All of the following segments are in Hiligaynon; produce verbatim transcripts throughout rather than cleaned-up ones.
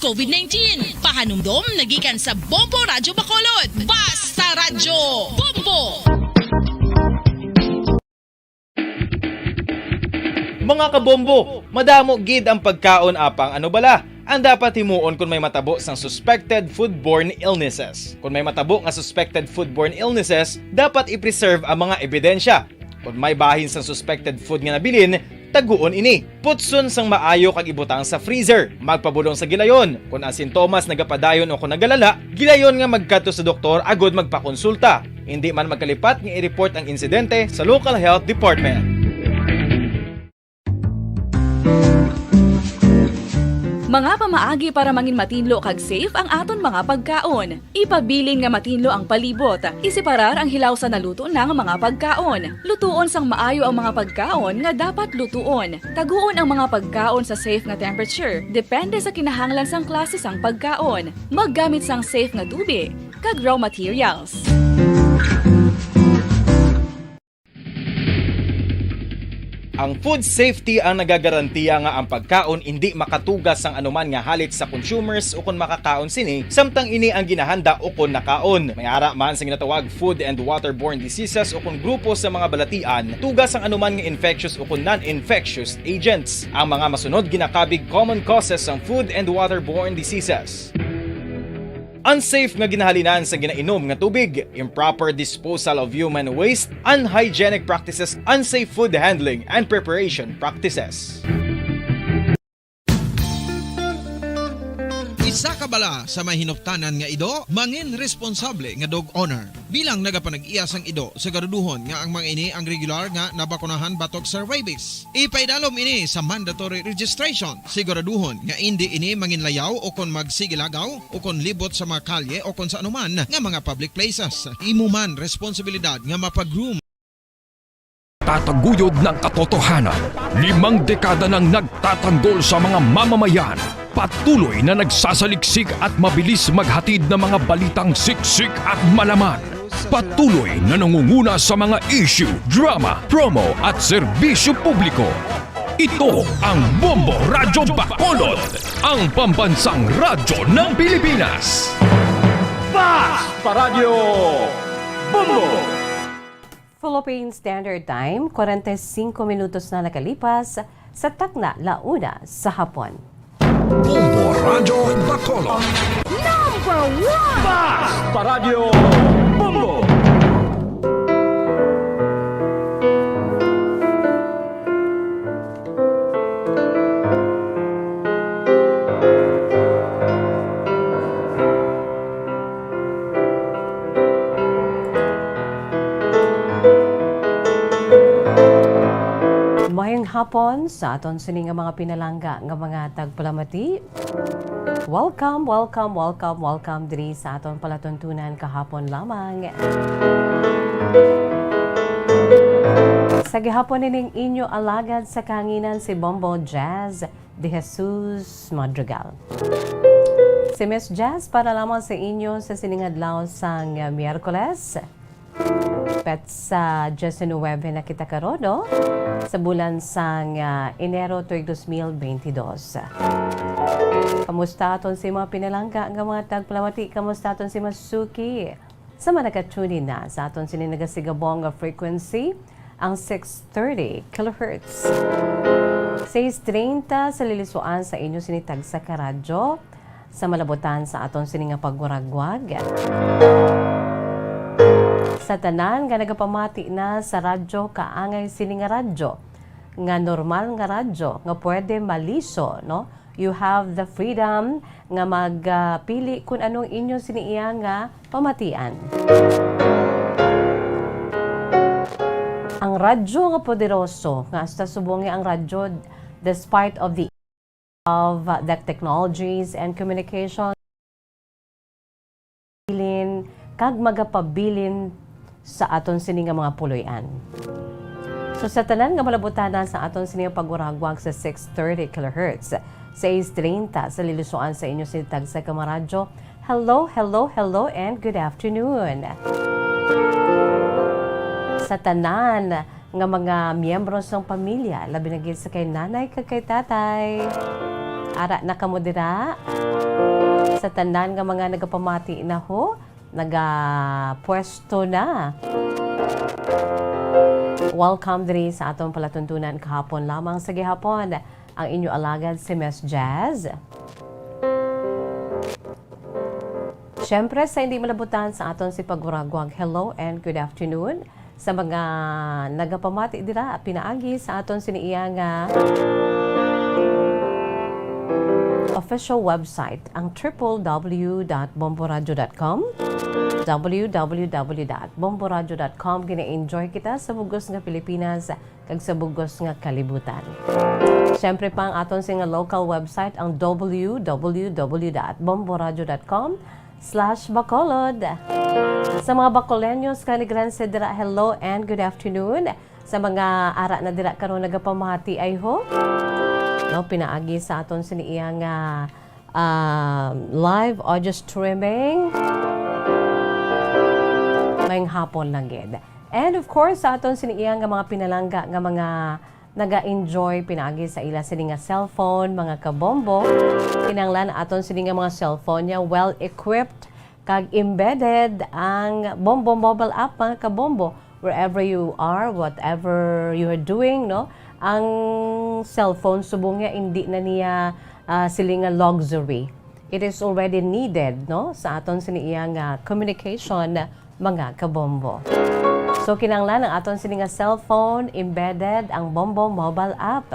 COVID nineteen. Pahanumdom nagikan sa Bombo Radyo Bacolod. Basta Radyo Bombo! Mga kabombo, madamo gid ang pagkaon apang ano bala ang dapat himuon kon may matabo sang suspected foodborne illnesses. Kon may matabo nga suspected foodborne illnesses, dapat i-preserve ang mga ebidensya. Kon may bahin sang suspected food nga nabilin, taguon ini. Putson sang maayo kag ibutang sa freezer. Magpabulong sa gilayon. Kon ang sintomas nagapadayon o kon nagalala, gilayon nga magkadto sa doktor agud magpakonsulta. Hindi man magkalipat nga i-report ang insidente sa local health department. Mga pamaagi para mangin matinlo kag safe ang aton mga pagkaon. Ipabilin nga matinlo ang palibot. Iseparar ang hilaw sa naluto na nga mga pagkaon. Lutuon sang maayo ang mga pagkaon nga dapat lutuon. Taguon ang mga pagkaon sa safe nga temperature, depende sa kinahanglan sang klase sang pagkaon. Maggamit sang safe nga tubig kag raw materials. Ang food safety ang nagagarantiya nga ang pagkaon indi makatuga sang anuman nga halit sa consumers ukon makakaon sini, samtang ini ang ginahanda ukon nakaon. May ara man sa ginatawag food and waterborne diseases ukon grupo sa mga balatian, tuga sang anuman nga infectious ukon non-infectious agents. Ang mga masunod ginakabig common causes sang food and waterborne diseases. Unsafe nga ginahalinan sa ginainom nga tubig, improper disposal of human waste, unhygienic practices, unsafe food handling and preparation practices. Isa ka bala sa may hinuptanan nga ido, mangin responsable nga dog owner. Bilang nagapanag-iya sang ido, siguraduhon nga ang mga ini ang regular nga nabakunahan batok sa rabies. Ipaidalom ini sa mandatory registration. Siguraduhon nga indi ini manginlayaw o kon magsigilagaw o kon libot sa mga kalye o kon sa anuman nga mga public places. Imo man responsibilidad nga mapag-groom. Tataguyod ng katotohanan. Limang dekada nang nagtatanggol sa mga mamamayan. Patuloy na nagsasaliksik at mabilis maghatid ng mga balitang siksik at malaman. Patuloy na nangunguna sa mga issue, drama, promo at serbisyo publiko. Ito ang Bombo Radyo Bacolod, ang pambansang radyo ng Pilipinas. Fast Paradyo Bombo! Philippine Standard Time, kwarenta y singko minutos na nakalipas sa takna la una sa hapon. Bombo Radyo Bacolod. Number one! Fast Paradyo Bombo! Mayong hapon sa aton sini nga mga pinalangga nga mga tagpalamati. Welcome, welcome, welcome, welcome diri sa aton palatuntunan kahapon lamang. Sa gihapon ining inyo alagad sa kahanginan si Bombo Jazz De Jesus Madrigal. Si Miss Jazz para lamang sa inyo sa sining adlaw sang Miyerkules. Petsa diecinuebe na kita karon, no? Sa bulan sang, ah, Enero tuig dos mil bentidós. Kamusta aton si mga pinalangga nga mga tagpalamati? Kamusta aton si Masuki? Sa mga naka-tune in na sa aton sini nagasigabong nga frequency, ang six thirty kilohertz. Sais treinta sa lilisuan sa inyo sini tagsa ka radyo. Sa malabutan sa aton sini nga pagwaragwag. Sa tanan nga nagapamati na sa radyo, kaangay sini nga radyo, nga normal nga radyo, nga pwede maliso, no? You have the freedom nga magpili kun anong inyo sini iya nga pamatian. Ang radyo nga poderoso, nga hasta subong nga ang radyo, despite of the of the technologies and communication, bilin kag magapabilin sa aton sini nga mga puloy-an. So, sa tanan nga malabutana sa aton sini nga pagwaragwag sa six thirty kilohertz, sais treinta sa lilisuan sa inyo sini tagsa ka mga radyo, hello, hello, hello, and good afternoon. Sa tanan nga mga miyembro sang pamilya, labi na gid sa kay nanay kag kay tatay. Ara na kamo dira. Sa tanan nga mga nagapamati na ho, nagapwesto na. Welcome diri sa aton palatuntunan kahapon lamang sa gihapon. Ang inyo alagad si Miss Jazz. Siyempre, sa hindi malabutan sa aton si pagwagwag, hello and good afternoon sa mga nagapamati dira pinaagi sa aton sini iya nga official website, ang triple W dot bomboradio dot com. W W W dot bomboradio dot com. Gina-enjoy kita sa bugos nga Pilipinas kag sa bugos nga kalibutan. Siyempre pa ang aton sini nga local website, ang W W W dot bomboradio dot com slash bacolod. Sa mga Bacoleños, Canigrense dira, hello and good afternoon. Sa mga ara na dira karon nagapamati ay ho, no, pinaagi sa aton sini iya nga, ah, live audio streaming. Maayong hapon lang gid. And of course, sa aton sini iya nga mga pinalangga nga mga naga-enjoy pinaagi sa ila sini nga cellphone, mga kabombo. Kinahanglan aton sini nga mga cellphone niya well equipped kag embedded ang Bombo mobile app, mga kabombo. Wherever you are, whatever you are doing, no? Ang cellphone subong niya, hindi na niya, ah, sili nga luxury. It is already needed, no? Sa aton sini iya nga communication, mga kabombo. So, kinahanglan ang aton sini nga cellphone embedded ang Bombo mobile app.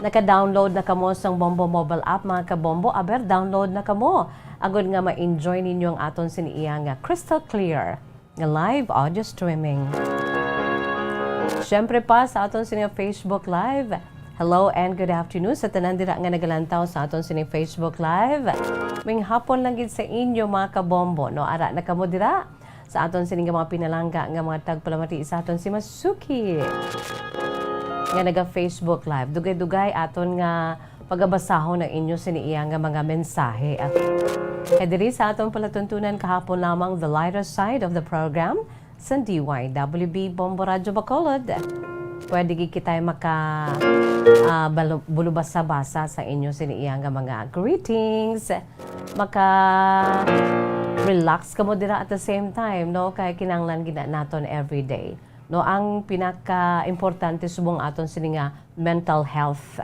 Naka-download na kamo sang Bombo mobile app, mga kabombo? Aber, download na kamo. Agod nga ma-enjoy ninyo ang aton sini iya nga crystal clear nga live audio streaming. Siyempre pa sa aton sini nga Facebook Live. Hello and good afternoon sa tanan dira nga nagalantaw sa aton sini Facebook Live. Maayong hapon lang gid sa inyo, mga kabombo, no? Ara na kamo dira sa aton sini nga mga pinalangga nga mga tagpalamati sa aton si Masuki nga naga Facebook Live. Dugay-dugay aton nga pagabasahon ang inyo sini iya nga mga mensahe. Ah, kay diri sa aton palatuntunan kahapon lamang, the lighter side of the program, sa D Y W B Bombo Radyo Bacolod. Pwede gid kita maka, ah, balu-, bulubasa-basa sa inyo sini iya nga mga greetings. Maka relax kamo dira at the same time, no? Kay kinahanglan gid na naton everyday, no? Ang pinaka-importante subong aton sini nga mental health.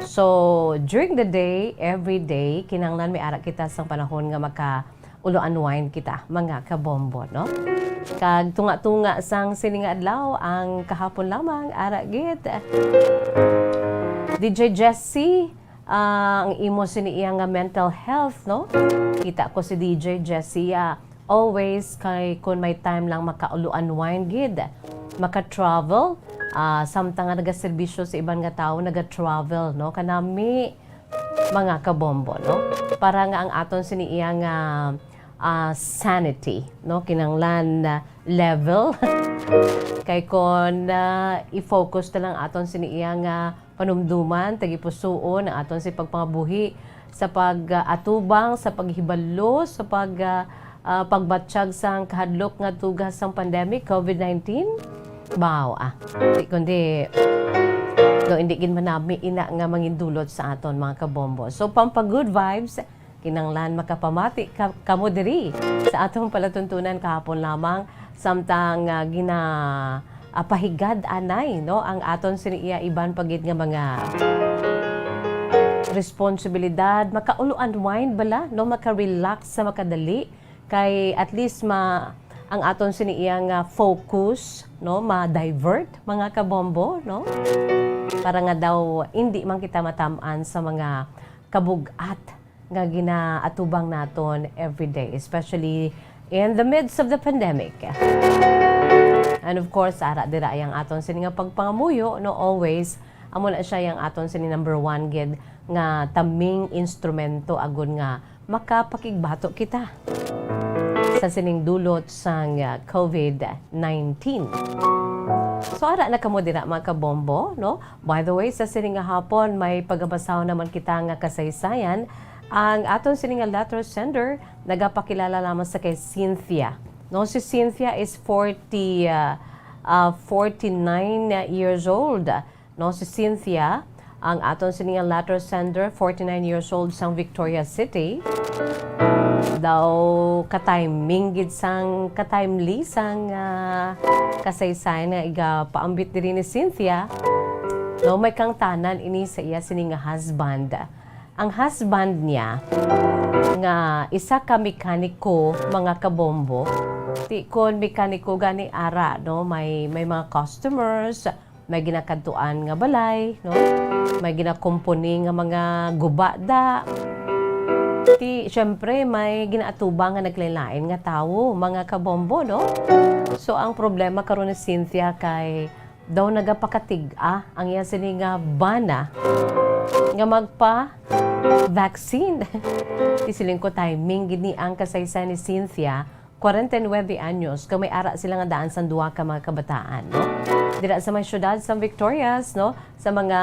So, during the day, every day, kinahanglan may ara kita sang panahon nga maka-ulo unwind kita, mga kabombo, no? Kag tunga-tunga sang sini nga adlaw, ang kahapon lamang, ara gid. D J Jessie, ah, ang imo sini iya nga mental health, no? Kita ko si D J Jessie, ah, always kay kun may time lang maka-ulo unwind gid, maka-travel, ah, samtang nga nagaserbisyo sa iban nga tawo, naga-travel, no? Kanami, mga kabombo, no? Para nga ang aton sini iya nga, ah, sanity, no? Kinahanglan, ah, level. Kay kun, ah, i-focus na lang aton sini iya nga panumduman, tagipusoon ang aton si pagpangabuhi sa pag-atubang, sa paghibalo, sa pag, ah, ah, pagbatyag sang kahadlok nga tugas sang pandemic, covid nineteen. Baw, ah. Di kundi, no, hindi gid manami ina nga mangindulot sa aton, mga kabombo. So, pampa-good vibes, kinahanglan makapamati ka, kamo diri sa atong palatuntunan kahapon lamang, samtang, ah, gina, ah, pahigad anay, no, ang aton sini iya iban pa gid nga mga responsibilidad, maka-ulo unwind bala, no, maka-relax sa makadali, kay at least ma-, ang aton sini iya nga focus, no, ma-divert, mga kabombo, no, para nga daw hindi man kita matam-an sa mga kabug-at nga ginaatubang naton every day, especially in the midst of the pandemic. And of course, ara dira yang aton sini nga pagpangamuyo, no, always, amo na siya yang aton sini number one gid nga taming instrumento agud nga makapakigbato kita sa sining dulot sang, ah, covid nineteen. So, ara na kamo dira, mga kabombo, no? By the way, sa sini nga hapon, may pagabasahon naman kita nga kasaysayan. Ang aton sini nga letter sender, nagapakilala lamang sa kay Cynthia. No, si Cynthia is forty, ah, ah, forty-nine years old. No, si Cynthia, Ang aton sini nga letter sender, forty-nine years old, sang Victoria City. Daw ka-timing gid sang, ka-timely sang, ah, kasaysayan nga igapaambit diri ni Cynthia. No, may kaangtanan ini sa iya sini nga husband. Ang husband niya nga isa ka mekaniko, mga kabombo. Ti kon mekaniko gani ara, no, may, may mga customers, may ginakadtuan nga balay, no? May ginakumpuni nga mga guba da. Ti, syempre, may ginaatubang nga naglain-lain nga tawo, mga kabombo, no? So, ang problema karon ni Cynthia kay daw nagapakatig-a ang iya sini nga bana nga magpa-vaccine. Ti siling ko, timing gid ni ang kasaysayan ni Cynthia, kwarenta y nuebe anyos, kag may ara sila nga daan sang duha ka mga kabataan, no? Dira sa may siyudad sang Victorias, no? Sa mga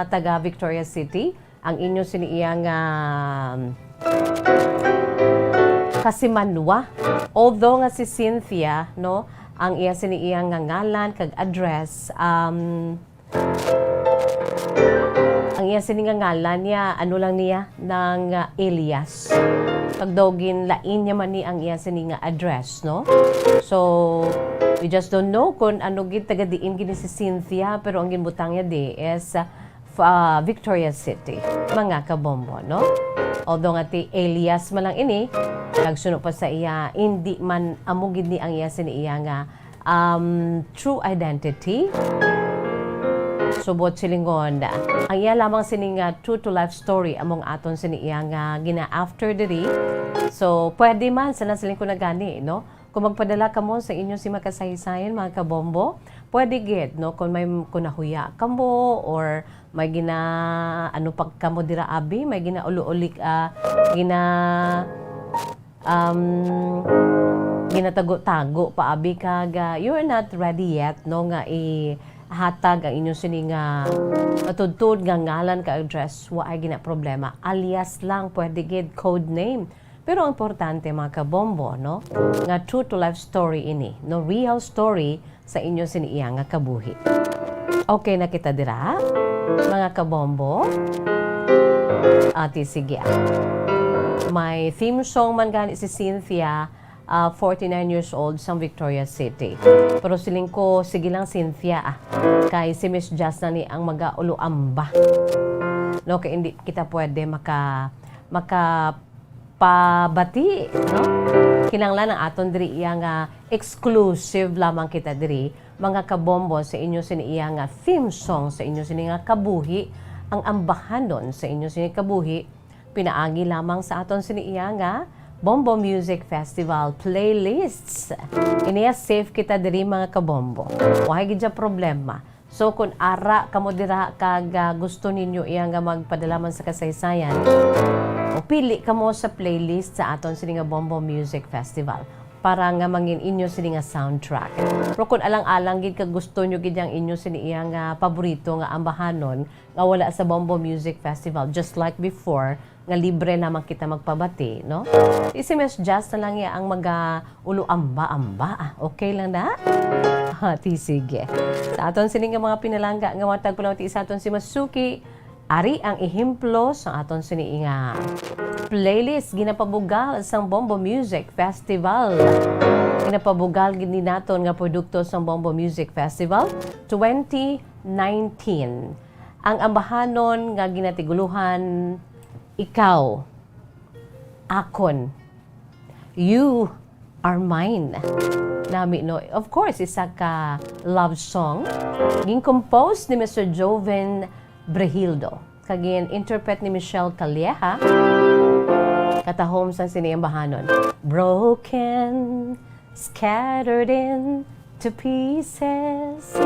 taga Victorias City, ang inyo sini iya nga kasimanwa. Although nga si Cynthia, no, ang iya sini iya nga ngalan kag address, um, ang iya sini nga ngalan niya, ano lang niya, nang, ah, alias. Kag daw ginlain niya man ni ang iya sini nga address, no? So, we just don't know kung ano gid, taga diin gini si Cynthia, pero ang ginbutang niya di is, ah, f-, ah, Victoria City, mga kabombo, no? Although nga ti alias man lang ini, nagsuno pa sa iya, hindi man amo gid ni ang iya sini iya nga um, true identity. Subot silingon, ang iya lamang sini nga true to life story among aton sini iya nga gina-after diri. So, pwede man, sana siling ko na gani, no? Kung magpadala kamo sa inyo si makasaysayan, mga kabombo, pwede gid, no? Kung may, kung nahuya kamo or may gina, ano pa kamo dira, abi, may ginaulo-ulik, ah, gina, um, ginatago-tago pa, abi, kag, ah, you're not ready yet, no, nga ihatag ang inyo sini nga matuod-tuod nga ngalan ka address, wa ay gina problema. Alias lang, pwede gid, code name. Pero ang importante, mga kabombo, no, nga true to life story ini, no, real story sa inyo sini iya nga kabuhi. Okay na kita dira, mga kabombo? Ati, sige, ah. May theme song man gani si Cynthia, ah, forty-nine years old, sang Victoria City. Pero siling ko, sige lang, Cynthia, ah. Kay si Miss Jazz na ni ang magauluamba. No, kay hindi kita pwede maka-, maka-, pabati, no? Kinahanglan ang aton diri iya nga exclusive lamang kita diri, mga kabombo, sa inyo sini iya nga theme song, sa inyo sini nga kabuhi, ang ambahanon sa inyo sini kabuhi, pinaagi lamang sa aton sini iya nga Bombo Music Festival playlists. Iniya safe kita diri, mga kabombo. Wahay gid siya problema. So, kung ara kamo dira kag, ah, gusto ninyo iya nga magpadala man sa kasaysayan, o pili kamo sa playlist sa aton sini nga Bombo Music Festival para nga mangin inyo sini nga soundtrack. Pero kung alang-alang gid kag gusto nyo gid ang inyo sini iya nga paborito nga ambahanon nga wala sa Bombo Music Festival, just like before, nga libre lamang kita magpabati, no? Si Miss Jazz na lang iya ang maga-uluamba-amba. Ah, okay lang na? Ha, ti sige. Sa aton sini nga mga pinalangga nga mga tagpalawti sa aton si Masuki, ari ang ehemplo sa aton sini nga playlist ginapabugal sang Bombo Music Festival. Ginapabugal gid ni naton nga produkto sang Bombo Music Festival twenty nineteen. Ang ambahanon nga ginatiguluhan, Ikaw, Akon, You Are Mine. Nami, no? Of course, isa ka love song. Gin-compose ni Mister Joven Brehildo. Kag gin-interpret ni Michelle Calleja. Katahom sang sini ambahanon. Broken, scattered into pieces.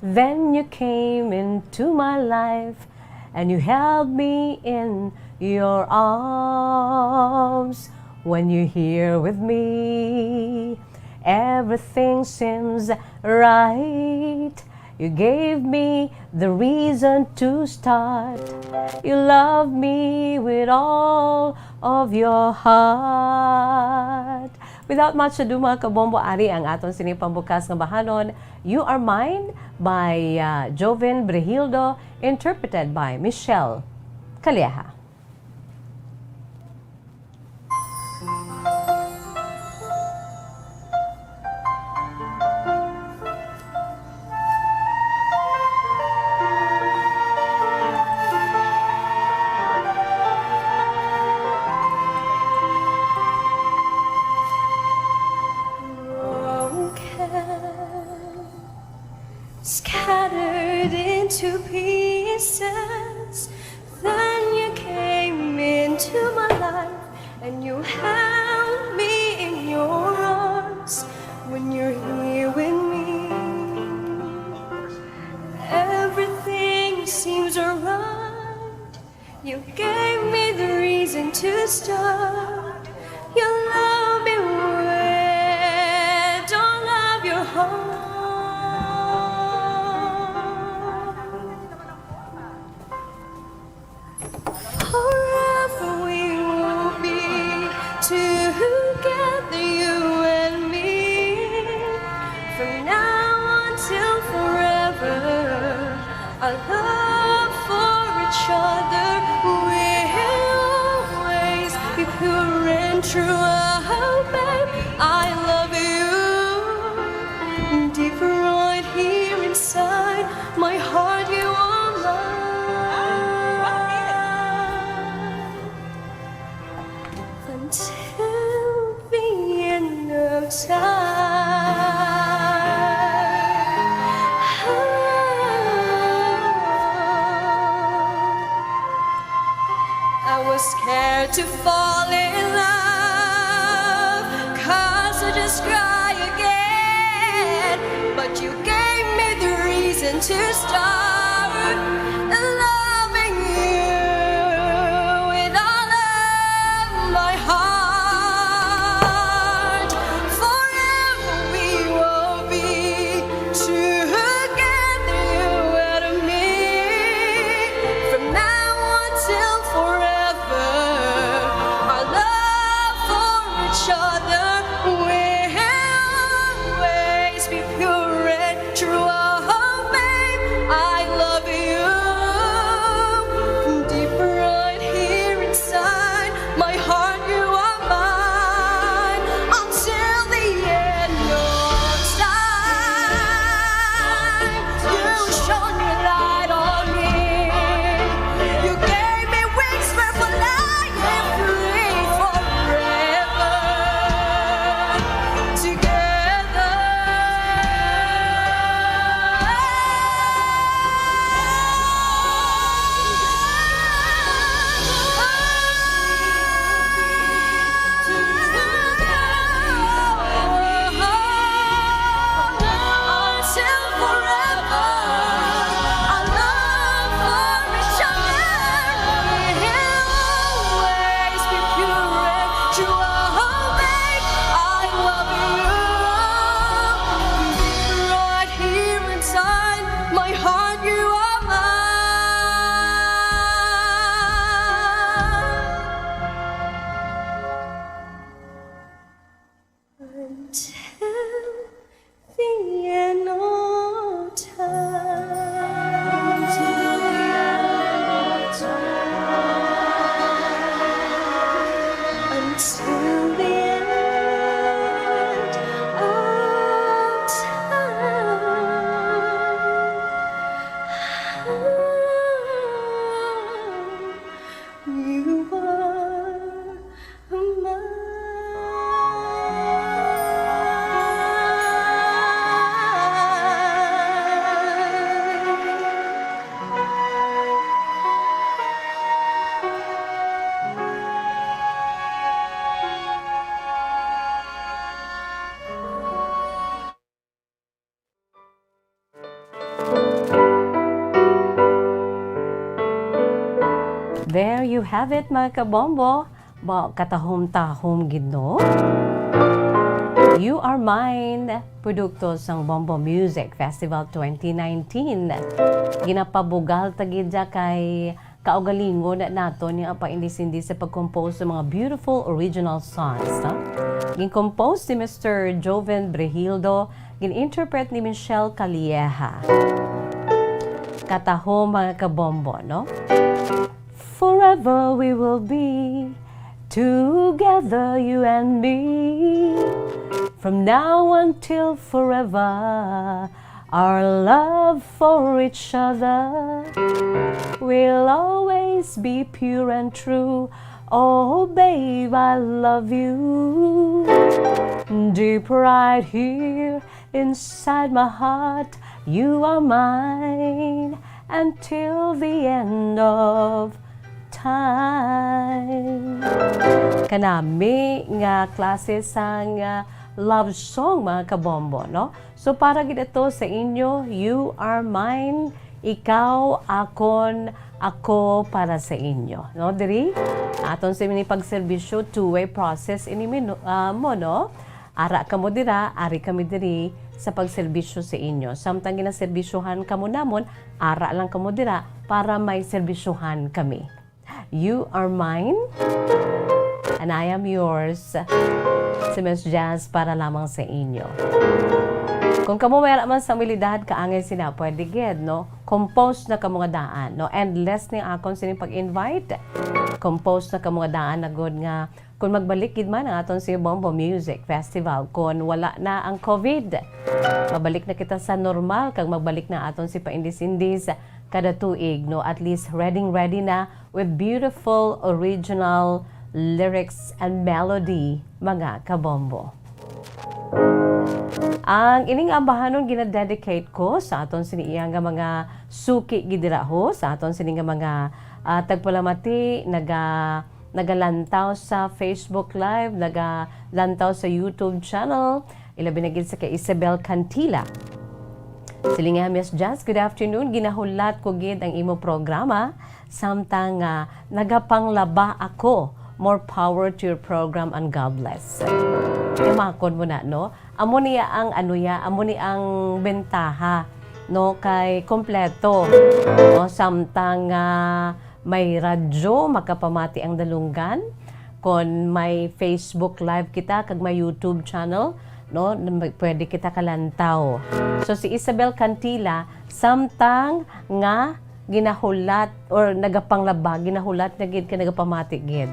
Then you came into my life and you held me in your arms. When you're here with me, everything seems right. You gave me the reason to start. You love me with all of your heart. Without much ado, mga kabombo, ari ang aton sini pambukas nga bahanon, You Are Mine by, ah, Joven Brigildo, interpreted by Michelle Calleja. Broken, scattered into pieces. Then you came into my life and you held me in your arms when you're here with me. Everything seems alright. You gave me the reason to start. You love me with all of your heart. Forever we will be together, you and me. From now until forever, our love for each other will always be pure and true. Oh, babe, I love you. Deep right here inside my heart, you are mine. Until the end of time. I was scared to fall in love, 'cause I just cry again. But you gave me the reason to start loving you with all of my heart. Forever we will be together, you and me. From now until forever, our love for each other will always be pure and true. Oh, babe, I love you. Deep right here inside my heart, you are mine. Until the end of time, you shone your light on me. You gave me wings, we're flying free forever together. Until forever, our love for each other will always be pure and true. Oh, babe, I love you. Right here inside my heart, you are mine. Until the end of time. Until the end of time. You are mine. There you have it, mga kabombo. Ba, katahom-tahom gid, no? You Are Mine, produkto sang Bombo Music Festival twenty nineteen. Ginapabugal ta gid dya kay Kaugalingon naton nga paindisindi sa pag-compose sa mga beautiful original songs, ha? Gin-compose ni Mister Joven Brehildo, gin-interpret ni Michelle Calleja. Kataho, mga kabombo, no? Forever we will be together, you and me. From now until forever, our love for each other will always be pure and true. Oh, babe, I love you. Deep right here inside my heart, you are mine until the end of time. Kanami nga klase sang, ah, love song, mga kabombo, no? So, para gid ito sa inyo, "You are mine," ikaw akon, ako para sa inyo, no? Diri, aton sa ini pagserbisyo, two-way process ini mi-, ah, mo, no? Ara kamo dira, ari kami diri sa pagserbisyo sa inyo. Samtang ginaserbisyohan kamo namon, ara lang kamo dira para may serbisyohan kami. You are mine, and I am yours. Si Miss Jazz para lamang sa inyo. Kung kamo may ara man sa abilidad, kaangay sina, pwede gid, no? Compose na kamo nga daan, no? Endless ni akon sining pag-invite. Compose na kamo nga daan na gud nga kung magbalik gid man ang aton si Bombo Music Festival, kung wala na ang COVID, mabalik na kita sa normal, kag magbalik na aton si paindis-indis kada tuig, no? At least ready-ready na with beautiful original lyrics and melody, mga kabombo. Ang ining ambahanon gina-dedicate ko sa aton sini iya nga mga suki gid dira ho, sa aton sini nga mga, ah, tagpalamati, naga-, nagalantaw sa Facebook Live, nagalantaw sa YouTube channel, ilabi na gid sa kay Isabel Cantila. Siling niya, "Miss Jazz, good afternoon. Ginahulat ko gid ang imo programa, samtang, ah, nagapanglaba ako. More power to your program and God bless." Imakon mo na, no? Amo niya ang, ano ya, amo ni ang bentaha, no? Kay kompleto. O, samtang, ah, may radyo, makapamati ang dalunggan. Kon may Facebook Live kita, kag may YouTube channel, no? Pwede kita kalantaw. So, si Isabel Cantila, samtang nga ginahulat or nagapanglaba, ginahulat na gid kag nagapamati gid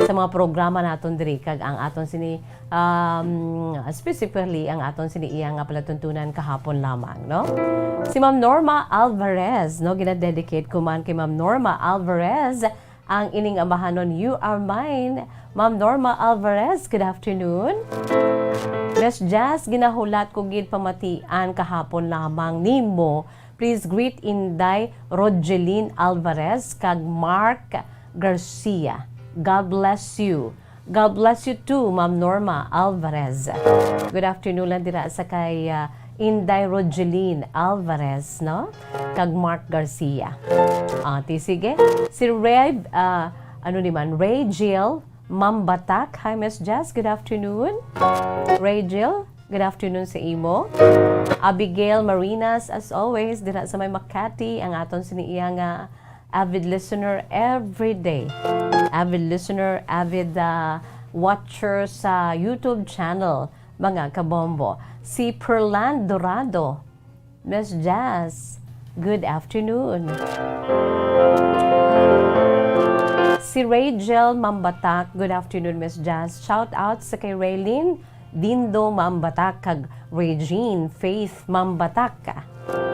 sa mga programa naton diri, kag ang aton sini, um, specifically ang aton sini iya nga palatuntunan kahapon lamang, no? Si Ma'am Norma Alvarez, no, gina-dedicate ko man kay Ma'am Norma Alvarez ang ining ambahanon, "You Are Mine." Ma'am Norma Alvarez, good afternoon. Miss Jazz, ginahulat ko gid pamatian kahapon lamang nimo. Please greet Inday Rogeline Alvarez kag Mark Garcia. God bless you. God bless you too, Ma'am Norma Alvarez. Good afternoon lang dira sa kay, ah, Inday Rogeline Alvarez, no? Kag Mark Garcia. Ah, ti sige. Si Ray, ah, ano ni man? Ray Jill Mambatak. Hi, Miss Jazz. Good afternoon. Ray Jill, good afternoon sa imo. Abigail Marinas, as always, dira sa may Makati, ang aton sini iya nga avid listener every day. Avid listener, avid, ah, watcher sa YouTube channel, mga kabombo. Si Perland Dorado, Miss Jazz, good afternoon. Si Rachel Mambatak, good afternoon, Miss Jazz. Shout out sa kay Raylene Dindo Mambatak kag Regine Faith Mambatak.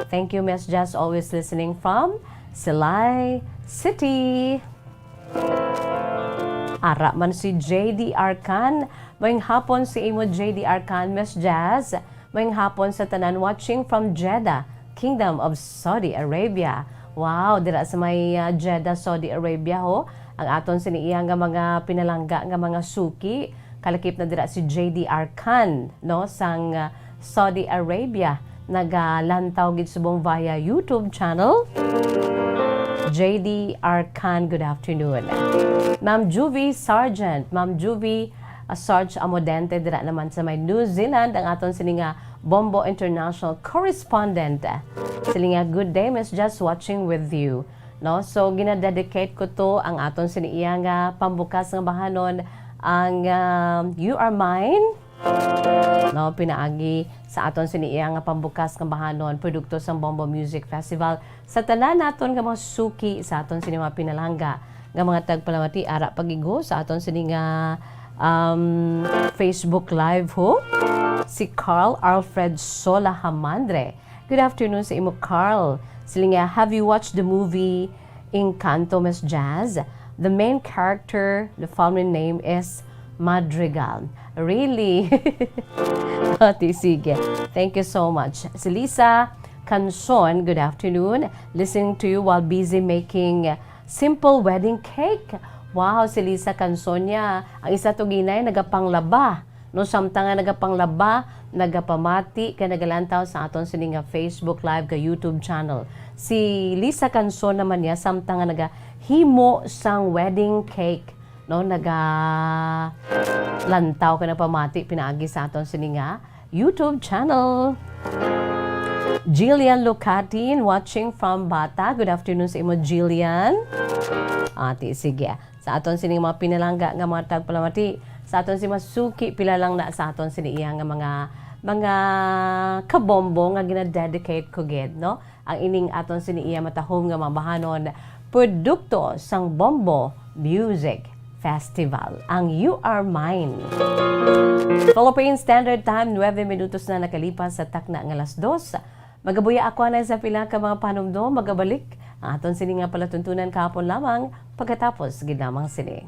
Thank you, Miss Jazz. Always listening from Silay City. Ara man si J D Arcan. Maayong hapon sa imo, J D Arcan, Miss Jazz. Maayong hapon sa tanan watching from Jeddah, Kingdom of Saudi Arabia. Wow, dira sa may, ah, Jeddah, Saudi Arabia, ho. Ang aton sini iya nga mga pinalangga nga mga suki. Kalakip na dira si J D Arcan, no, sang, ah, Saudi Arabia. Nagalantaw gid subong via YouTube channel. J D Arcan, good afternoon. Ma'am Juvie Sargent, Ma'am Juvie, ah, Sarge Amodente, dira naman sa may New Zealand, ang aton sini nga Bombo International Correspondent. Sila nga, "Good day, Miss Jazz, watching with you." No? So, ginadedicate ko to ang aton sini iya nga pambukas nga bahanon, ang, ah, You Are Mine. No, pinaagi sa aton sini iya nga pambukas nga bahanon, produkto sang Bombo Music Festival, sa tanan naton nga mga suki sa aton sini mga pinalangga nga mga tagpalamati, ara pagigo sa aton sini nga, um, Facebook Live, ho? Si Carl Alfred Sola Hamandre. Good afternoon sa imo, Carl. Siling niya, "Have you watched the movie Encanto, Miss Jazz? The main character, the family name is Madrigal." Really? Ati, sige. Thank you so much. Si Lisa Canson, good afternoon. Listening to you while busy making simple wedding cake. Wow, si Lisa Canson niya. Ang isa to ginay, nagapanglaba. No, samtang nga nagapanglaba, nagapamati, kag nagalantaw sa aton sini nga Facebook Live kag YouTube channel. Si Lisa Canson naman niya, samtang nga nagahimo sang wedding cake, no, nagalantaw kag nagapamati pinaagi sa aton sini nga YouTube channel. Jillian Lucatin watching from Bata. Good afternoon sa imo, Jillian. Ati, sige. Sa aton sining mga pinalangga nga mga tagpalamati, sa aton si masuki pila lang na sa aton sini iya nga mga, mga kabombo nga ginadedicate ko gid, no? Ang ining aton sini iya matahom nga mga bahanon, produkto sang Bombo Music Festival, ang You Are Mine. Philippine Standard Time, nuebe minutos na nakalipas sa takna nga alas dos. Magabuya ako anay sa pila ka mga panumdom. Magabalik ang aton sini nga palatuntunan kahapon lamang pagkatapos gid lamang sini.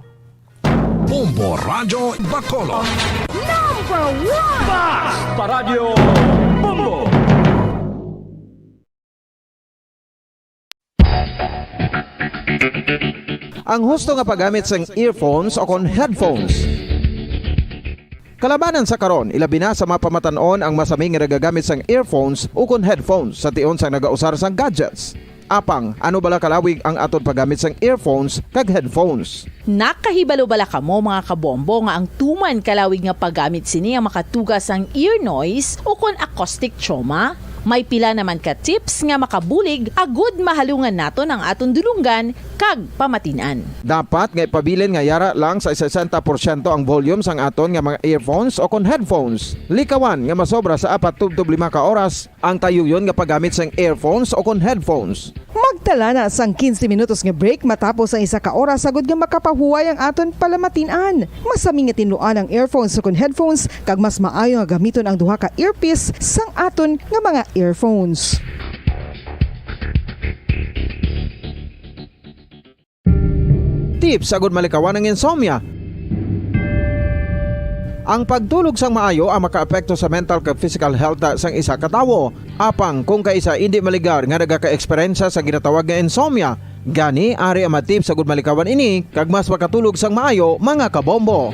Bombo Radyo Bacolod. Number one! Basta Radyo Bombo! Ang husto nga paggamit sang earphones o kon headphones. Kalabanan sa karon, ilabi na sa mga pamatan-on ang masami nga nagagamit sang earphones ukon headphones sa tion sang nagausar sang gadgets. Apang, ano bala kalawig ang aton paggamit sang earphones kag headphones? Nakahibalo bala kamo, mga kabombo, nga ang tuman kalawig nga paggamit sini ang makatuga sang ear noise ukon acoustic trauma? May pila naman ka tips nga makabulig agud mahalungan naton ang aton dulonggan kag pamatin-an. Dapat nga ipabilin nga yara lang sa sesenta porsyento ang volume sang aton nga mga earphones o kon headphones. Likawan nga masobra sa apat tubtob lima ka oras ang tayuyon nga paggamit sang earphones o kon headphones. Magtala na sang quince minutos nga break matapos ang isa ka oras agud nga makapahuway ang aton palamatin-an. Masami nga tinluan ang earphones o kon headphones, kag mas maayo nga gamiton ang duha ka earpiece sang aton nga mga earphones. Tips agud malikawan ang insomnia. Ang pagtulog sang maayo ang makaapekto sa mental kag physical health sang isa ka tawo. Apang kung kaisa indi maligar nga nagaka-eksperyensya sa ginatawag nga insomnia, gani ari ang mga tips agud malikawan ini kag mas makatulog sang maayo, mga kabombo.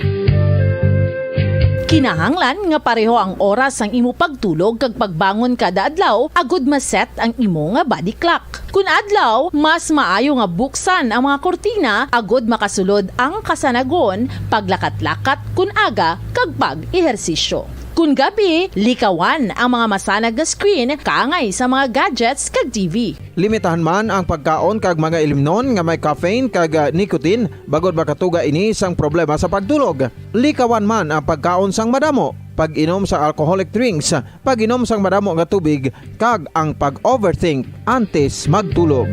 Kinahanglan nga pareho ang oras sang imo pagtulog kag pagbangon kada adlaw agud ma-set ang imo nga body clock. Kun adlaw, mas maayo nga buksan ang mga kurtina agud makasulod ang kasanagon, paglakat-lakat kun aga, kag pag-ehersisyo. Kun gabi, likawan ang mga masanag nga screen kaangay sa mga gadgets kag T V. Limitahan man ang pagkaon kag mga ilimnon nga may caffeine kag, ah, nicotine, bangod makatuga ini sang problema sa pagtulog. Likawan man ang pagkaon sang madamo, pag-inom sa alcoholic drinks, pag-inom sang madamo nga tubig, kag ang pag-overthink antes magtulog.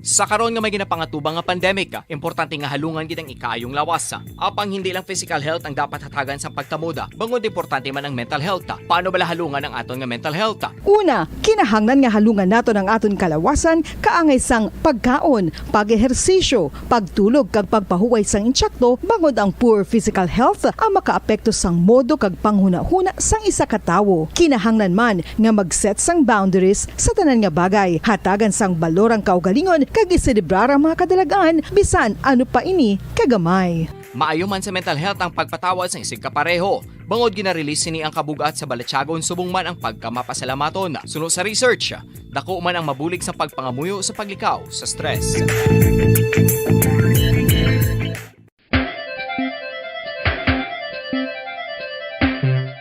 Sa karon nga may ginapangatubang nga pandemic, importante nga halungan gid ang ikaayong lawas. Apang hindi lang physical health ang dapat hatagan sa pagtamod, bangod importante man ang mental health. Paano bala halungan ang aton nga mental health? Una, kinahanglan nga halungan naton ang aton kalawasan kaangay sang pagkaon, pag-ehersisyo, pagtulog kag pagpahuway sang intsakto, bangod ang poor physical health ang makaapekto sang modo kag panghunahuna sang isa ka tawo. Kinahanglan man nga mag-set sang boundaries sa tanan nga bagay, hatagan sang balor ang kaugalingon kag iselebrar ang mga kadalag-an, bisan ano pa ini kagamay. Maayo man sa mental health ang pagpatawad sang isigkapareho. Bangod gina-release sini ang kabug-at sa balatyagon subong man ang pagkamapasalamaton. Suno sa research, dako man ang mabulig sa pagpangamuyo sa paglikaw sa stress.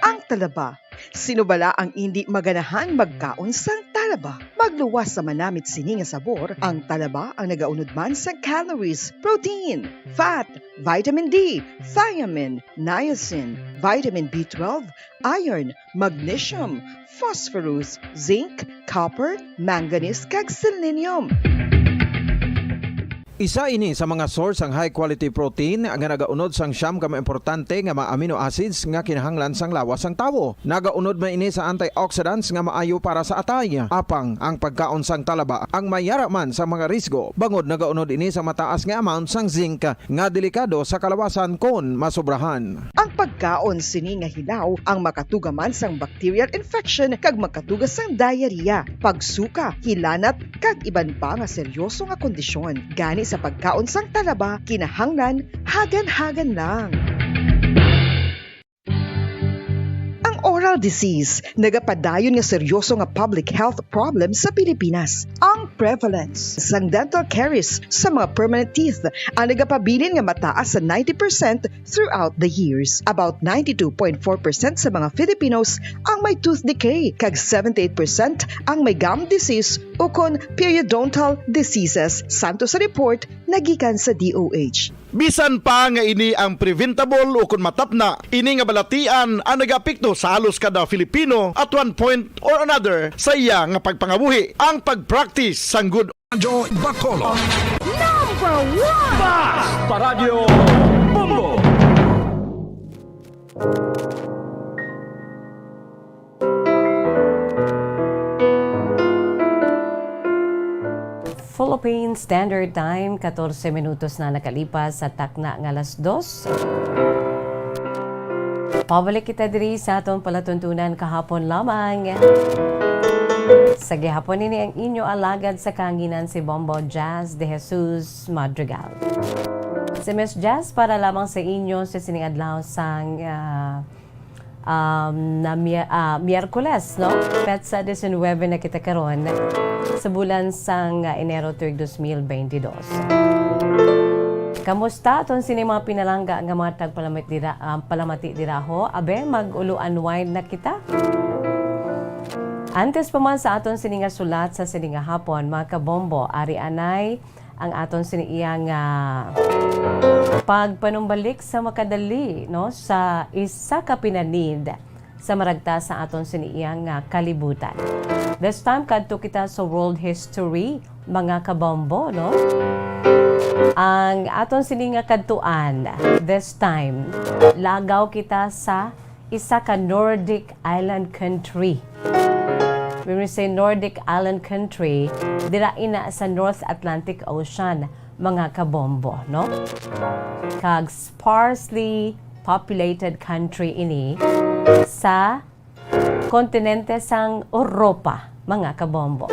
Ang Talaba. Sino bala ang indi maganahan magkaon sang talaba? Magluwas sa manamit sini nga sabor, ang talaba ang nagaunod man sang calories, protein, fat, vitamin D, thiamine, niacin, vitamin B twelve, iron, magnesium, phosphorus, zinc, copper, manganese, kag selenium. Isa ini sa mga source sang high quality protein nga nagaunod sang siyam ka mga importante nga mga amino acids nga kinahanglan sang lawas sang tawo. Nagaunod man ini sa antioxidants nga maayo para sa atay. Apang ang pagkaon sang talaba ang mayara man sa mga risgo, bangod nagaunod ini sa mataas nga amount sang zinc nga delikado sa kalawasan kon masobrahan. Ang pagkaon sini nga hilaw ang makatuga man sang bacterial infection kag makatuga sang diarrhea, pagsuka, hilanat, kag iban pa nga seryoso nga kondisyon. Gani sa pagkaon sang talaba, kinahanglan hagan-hagan lang. Ang oral disease nagapadayon nga seryoso nga public health problem sa Pilipinas. Ang prevalence sang dental caries sa mga permanent teeth ang nagapabilin nga mataas sa ninety percent throughout the years. About ninety-two point four percent sa mga Filipinos ang may tooth decay, kag seventy-eight percent ang may gum disease ukon periodontal diseases, santo sa report nagikan sa D O H. Bisan pa nga ini ang preventable ukon matapna, ini nga balatian ang nagaapekto sa halos kada Filipino at one point or another sa iya nga pagpangabuhi. Ang pag-practice sang good Radyo Bacolod. Number one! Bas! Paradyo Bombo! Philippine Standard Time, katorse minutos na nakalipas sa takna nga alas dos. Pabalik kita diri sa aton palatuntunan kahapon lamang. Sa gihapon, ini ang inyo alagad sa kahanginan, si Bombo Jazz de Jesus Madrigal. Si Miss Jazz para lamang sa inyo sa sining adlaw sang, ah, um, na Mier-, ah, Miyerkules, no? Petsa diecinuebe na kita karon sa bulan sang, ah, Enero tuig dos mil bentidós. Kamusta aton sini mga pinalangga nga mga tagpalamati dira, ah, palamati dira ho? Abe, mag-ulo-unwind na kita. Antes pa man sa aton sini nga sulat sa sini nga hapon, mga kabombo, ari anay ang aton sini iya nga pagpanumbalik sa makadali, no, sa isa ka pinanid sa maragta sa aton sini iya nga kalibutan. This time, kadto kita sa world history, mga kabombo, no? Ang aton sini nga kadtuan, this time, lagaw kita sa isa ka Nordic island country. When we say Nordic island country, dira ina sa North Atlantic Ocean, mga kabombo, no? Kag sparsely populated country ini sa kontinente sang Europa, mga kabombo.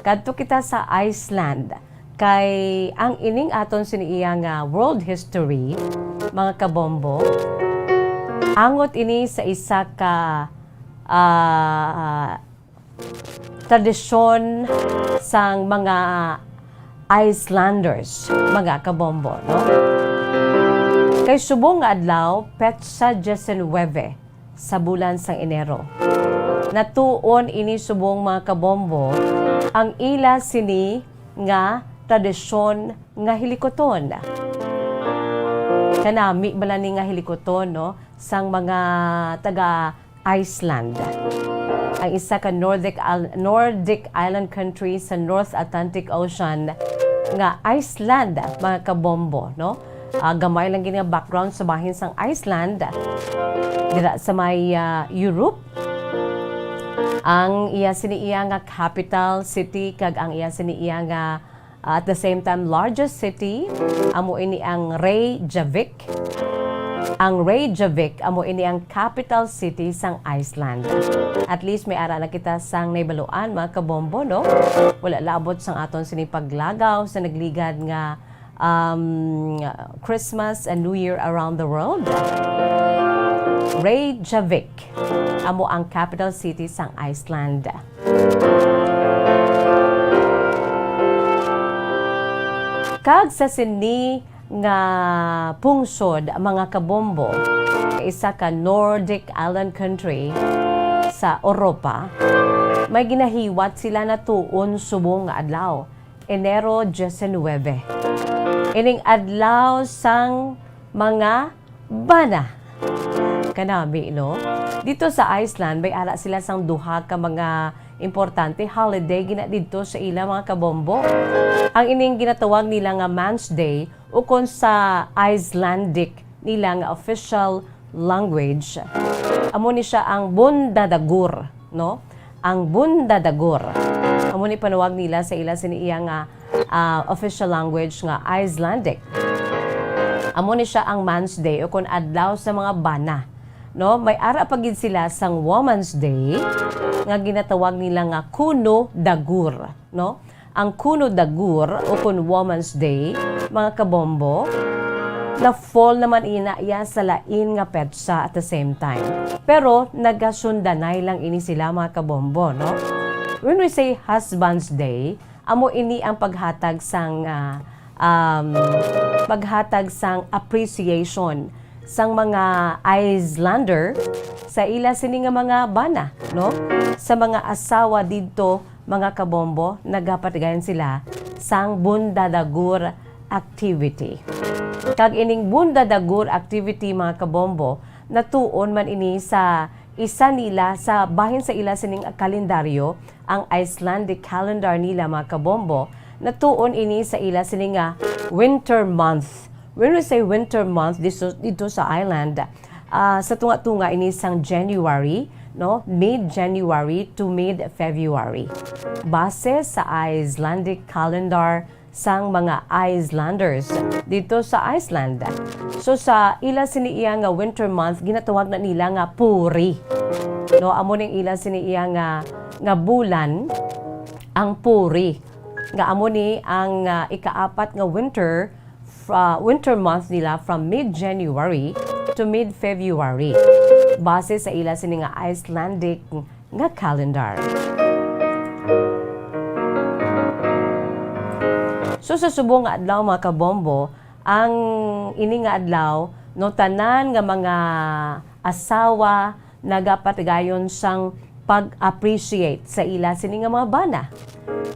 Kadto kita sa Iceland, kay ang ining aton sini iya nga world history, mga kabombo, angot ini sa isa ka, ah, tradisyon sang mga Icelanders, mga kabombo, no? Kay subong nga adlaw, petsa diecinuebe sa bulan sang Enero. Natuon ini subong, mga kabombo, ang ila sini nga tradisyon nga hilikuton. Kanami bala ni nga hilikuton, no, sang mga taga Iceland. Ang isa ka Nordic al-, Nordic island country sa North Atlantic Ocean nga Iceland, mga kabombo, no? Ah, gamay lang gid nga background sa bahin sang Iceland. Dira sa may, ah, Europe, ang iya sini iya nga capital city kag ang iya sini iya nga at the same time largest city, amo ini ang Reykjavik. Ang Reykjavik amo ini ang capital city sang Iceland. At least may ara na kita sang nahibaluan, mga kabombo, no? Wala labot sang aton sini paglagaw sa nagligad nga, um, Christmas and New Year around the world. Reykjavik amo ang capital city sang Iceland. Kag sa sini nga pungsod, mga kabombo, isa ka Nordic island country sa Europa, may ginahiwat sila na tuon subong nga adlaw, Enero diecinuebe. Ining adlaw sang mga bana. Kanami, no? Dito sa Iceland, may ara sila sang duha ka mga importante holiday gina didto sa ila, mga kabombo. Ang ining ginatawag nila nga Man's Day, ukon sa Icelandic nila nga official language, amo ni siya ang Bundadagur, no? Ang Bundadagur. Amo ni panawag nila sa ila sini iya nga, ah, official language nga Icelandic. Amo ni siya ang Man's Day, ukon adlaw sa mga bana, no? May ara pa gid sila sang Woman's Day nga ginatawag nila nga Kuno Dagur, no? Ang Kuno Dagur, ukon Woman's Day, mga kabombo, na fall naman ina iya sa lain nga petsa at the same time. Pero nagasundanay lang ini sila, mga kabombo, no? When we say Husband's Day, amo ini ang paghatag sang, ah, um, paghatag sang appreciation sang mga Icelander sa ila sini nga mga bana, no? Sa mga asawa didto, mga kabombo, nagapatigayon sila sang Bundadagur activity. Kag ining Bundadagur activity, mga kabombo, natuon man ini sa isa nila sa bahin sa ila sining kalendaryo, ang Icelandic calendar nila, mga kabombo, natuon ini sa ila sini nga winter month. When we say winter month, dito, dito sa island, ah, sa tunga-tunga ini sang January, no? Mid-January to mid-February. Base sa Icelandic calendar sang mga Icelanders dito sa Iceland. So, sa ila sini iya nga winter month, ginatawag na nila nga Puri. No, amo ning ila sini iya nga, nga bulan, ang Puri. Nga amo ni ang, ah, ikaapat nga winter, fra-, winter month nila from mid-January to mid-February, base sa ila sini nga Icelandic nga calendar. So, sa subong nga adlaw, mga kabombo, ang ini nga adlaw, no, tanan nga mga asawa nagapatigayon sang pag-appreciate sa ila sini nga mga bana.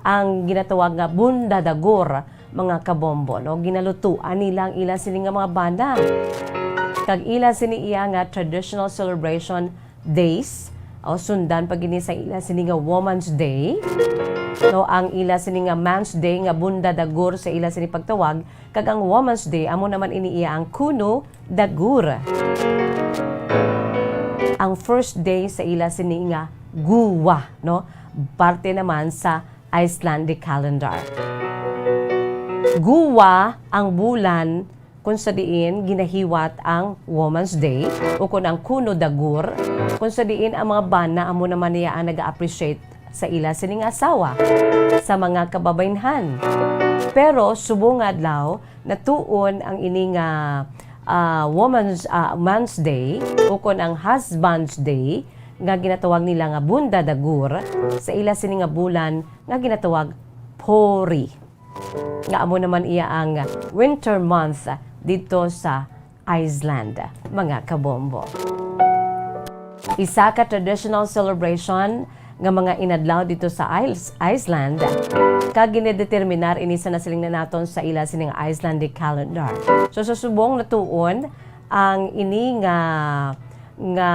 Ang ginatawag nga Bundadagur, mga kabombo, no? Ginalutuan nila ang ila sini nga mga bana. Kag ila sini iya nga traditional celebration days, o sundan pa gini sa ila sini nga Woman's Day. No, ang ila sini nga Man's Day nga Bundadagur sa ila sini pagtawag, kag ang Woman's Day, amo naman ini iya ang Kuno Dagur. Ang first day sa ila sini nga Guwa, no? Parte naman sa Icelandic calendar. Guwa ang bulan kung sa diin ginahiwat ang Woman's Day, ukon ang Kuno Dagur, kung sa diin ang mga bana amo naman niya ang nag-appreciate sa ila sining asawa, sa mga kababaynhan. Pero subong nga adlaw, natuon ang ini nga, ah, Woman's, ah, Man's Day, ukon ang Husband's Day, nga ginatawag nila nga Bundadagur, sa ila sini nga bulan nga ginatawag Pori, nga amo naman iya ang winter month didto sa Iceland, mga kabombo. Isa ka traditional celebration nga mga inadlaw didto sa Ice-, Iceland, kag ginideterminar ini sa nasiling na naton sa ila sining Icelandic calendar. So, sa subong natuon, ang ini nga, nga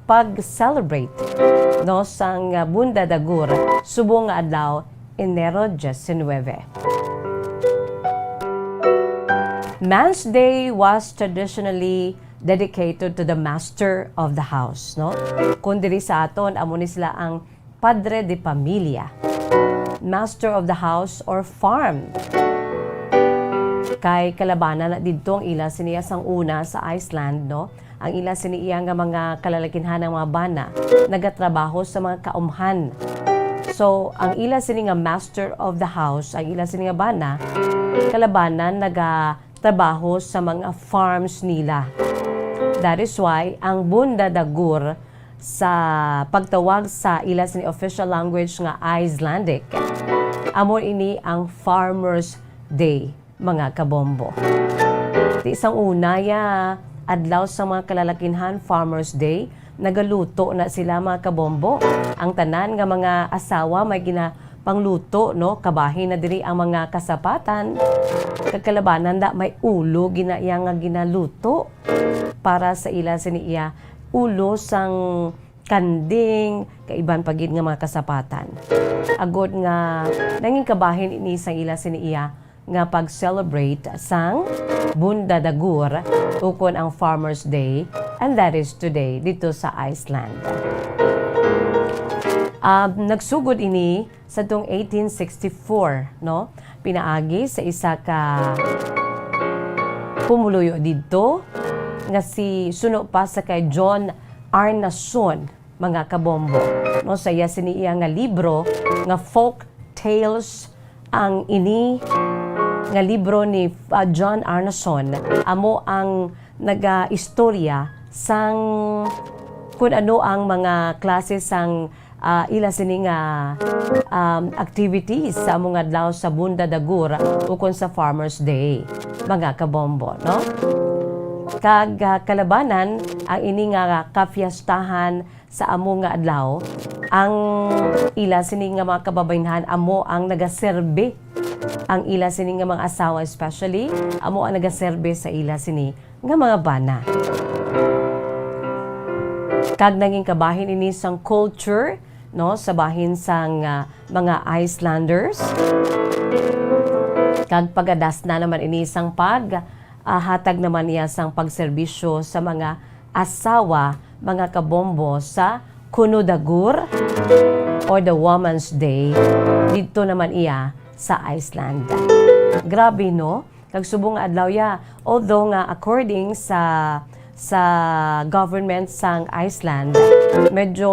pag-celebrate, no, sang Bundadagur subong nga adlaw, Enero diecinuebe. Man's Day was traditionally dedicated to the master of the house, no? Kung diri sa aton, amo ni sila ang padre de pamilya, master of the house or farm. Kay kalabanan na didto ang ila siniya sang una sa Iceland, no? Ang ila sini iya nga mga kalalakinhan, ang mga bana, nagatrabaho sa mga kaumhan. So, ang ila sini nga master of the house, ang ila sini nga bana, kalabanan nagatrabaho sa mga farms nila. That is why ang Bundadagur sa pagtawag sa ila sini official language nga Icelandic, amo ini ang Farmers' Day, mga kabombo. Sang una ya adlaw sa mga kalalakinhan, Farmers Day, nagaluto na sila, mga kabombo. Ang tanan nga mga asawa may ginapangluto, no? Kabahin na diri ang mga kasapatan. Kag kalabanan da may ulo gina-, iya nga ginaluto para sa ila sini iya, ulo sang kanding, kaiban pa gid nga mga kasapatan. Agod nga nangin kabahin ini sang ila sini iya nga pag-celebrate sang Bundadagur, ukon ang Farmers Day, and that is today dito sa Iceland. Um, nagsugod ini sa tong eighteen sixty-four, no? Pinaagi sa isa ka pumuluyo didto nga si, suno pa sa kay John Arnason, mga kabombo, no? Sa iya sini iya nga libro nga Folk Tales, ang ini nga libro ni, ah, John Arnason amo ang nagaistorya sang kun ano ang mga klase sang, ah, ila sini nga, um, activities sa among adlaw sa Bundadagur ukon sa Farmers Day, mga kabombo, no? Kag, ah, kalabanan ang ini nga kafiestahan sa amo nga adlaw, ang ila sini nga mga kababaynhan amo ang nagaserbi, ang ila sini nga mga asawa especially, amo ang nagaserbi sa ila sini nga mga bana. Kag nangin kabahin ini sang culture, no, sa bahin sang, ah, mga Icelanders. Kag pagadas na naman ini sang pag, ah, hatag naman niya sang pagserbisyo sa mga asawa, mga kabombo, sa Kunodagur or the Woman's Day didto naman iya sa Iceland. Grabe, no? Kag subong nga adlaw ya, although nga according sa, sa government sang Iceland, medyo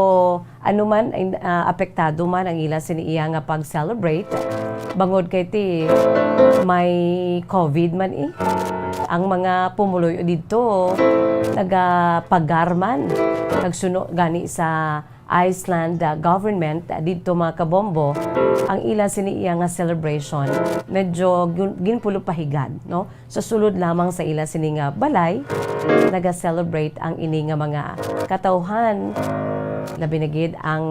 ano man, in-, ah, apektado man ang ila sini iya nga pag-celebrate, bangod kay ti may covid man, eh. Ang mga pumuluyo didto nagapagar man, nagsuno gani sa Iceland, ah, government, ah, didto, mga kabombo, ang ila sini iya nga celebration medyo gin-, ginpulupahigad, no? Sa sulod lamang sa ila sini nga balay, naga-celebrate ang ini nga mga katawhan. Labi na gid ang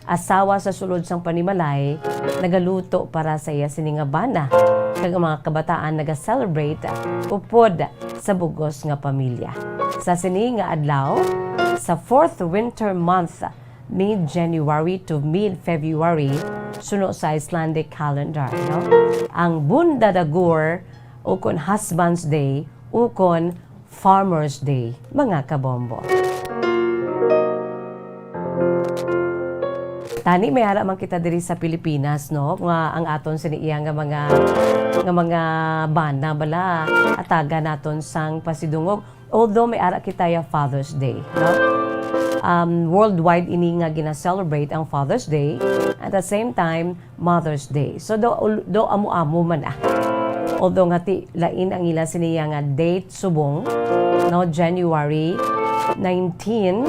asawa sa sulod sang panimalay, nagaluto para sa iya sini nga bana, kag ang mga kabataan naga-celebrate upod sa bug-os nga pamilya. Sa sini nga adlaw, sa fourth winter month, mid-January to mid-February, suno sa Icelandic calendar, no? Ang Bundadagur, ukon Husband's Day, ukon Farmer's Day, mga kabombo. Tani, may ara man kita diri sa Pilipinas, no? Nga ang aton sini iya nga mga, nga mga bana bala, atagan naton sang pasidungog. Although may ara kita ya Father's Day, no? Um, worldwide ini nga gina-celebrate ang Father's Day, at the same time, Mother's Day. So, do, do amo-amo man, ah. Although nga ti, lain ang ila sini iya nga date subong, no, January nineteen,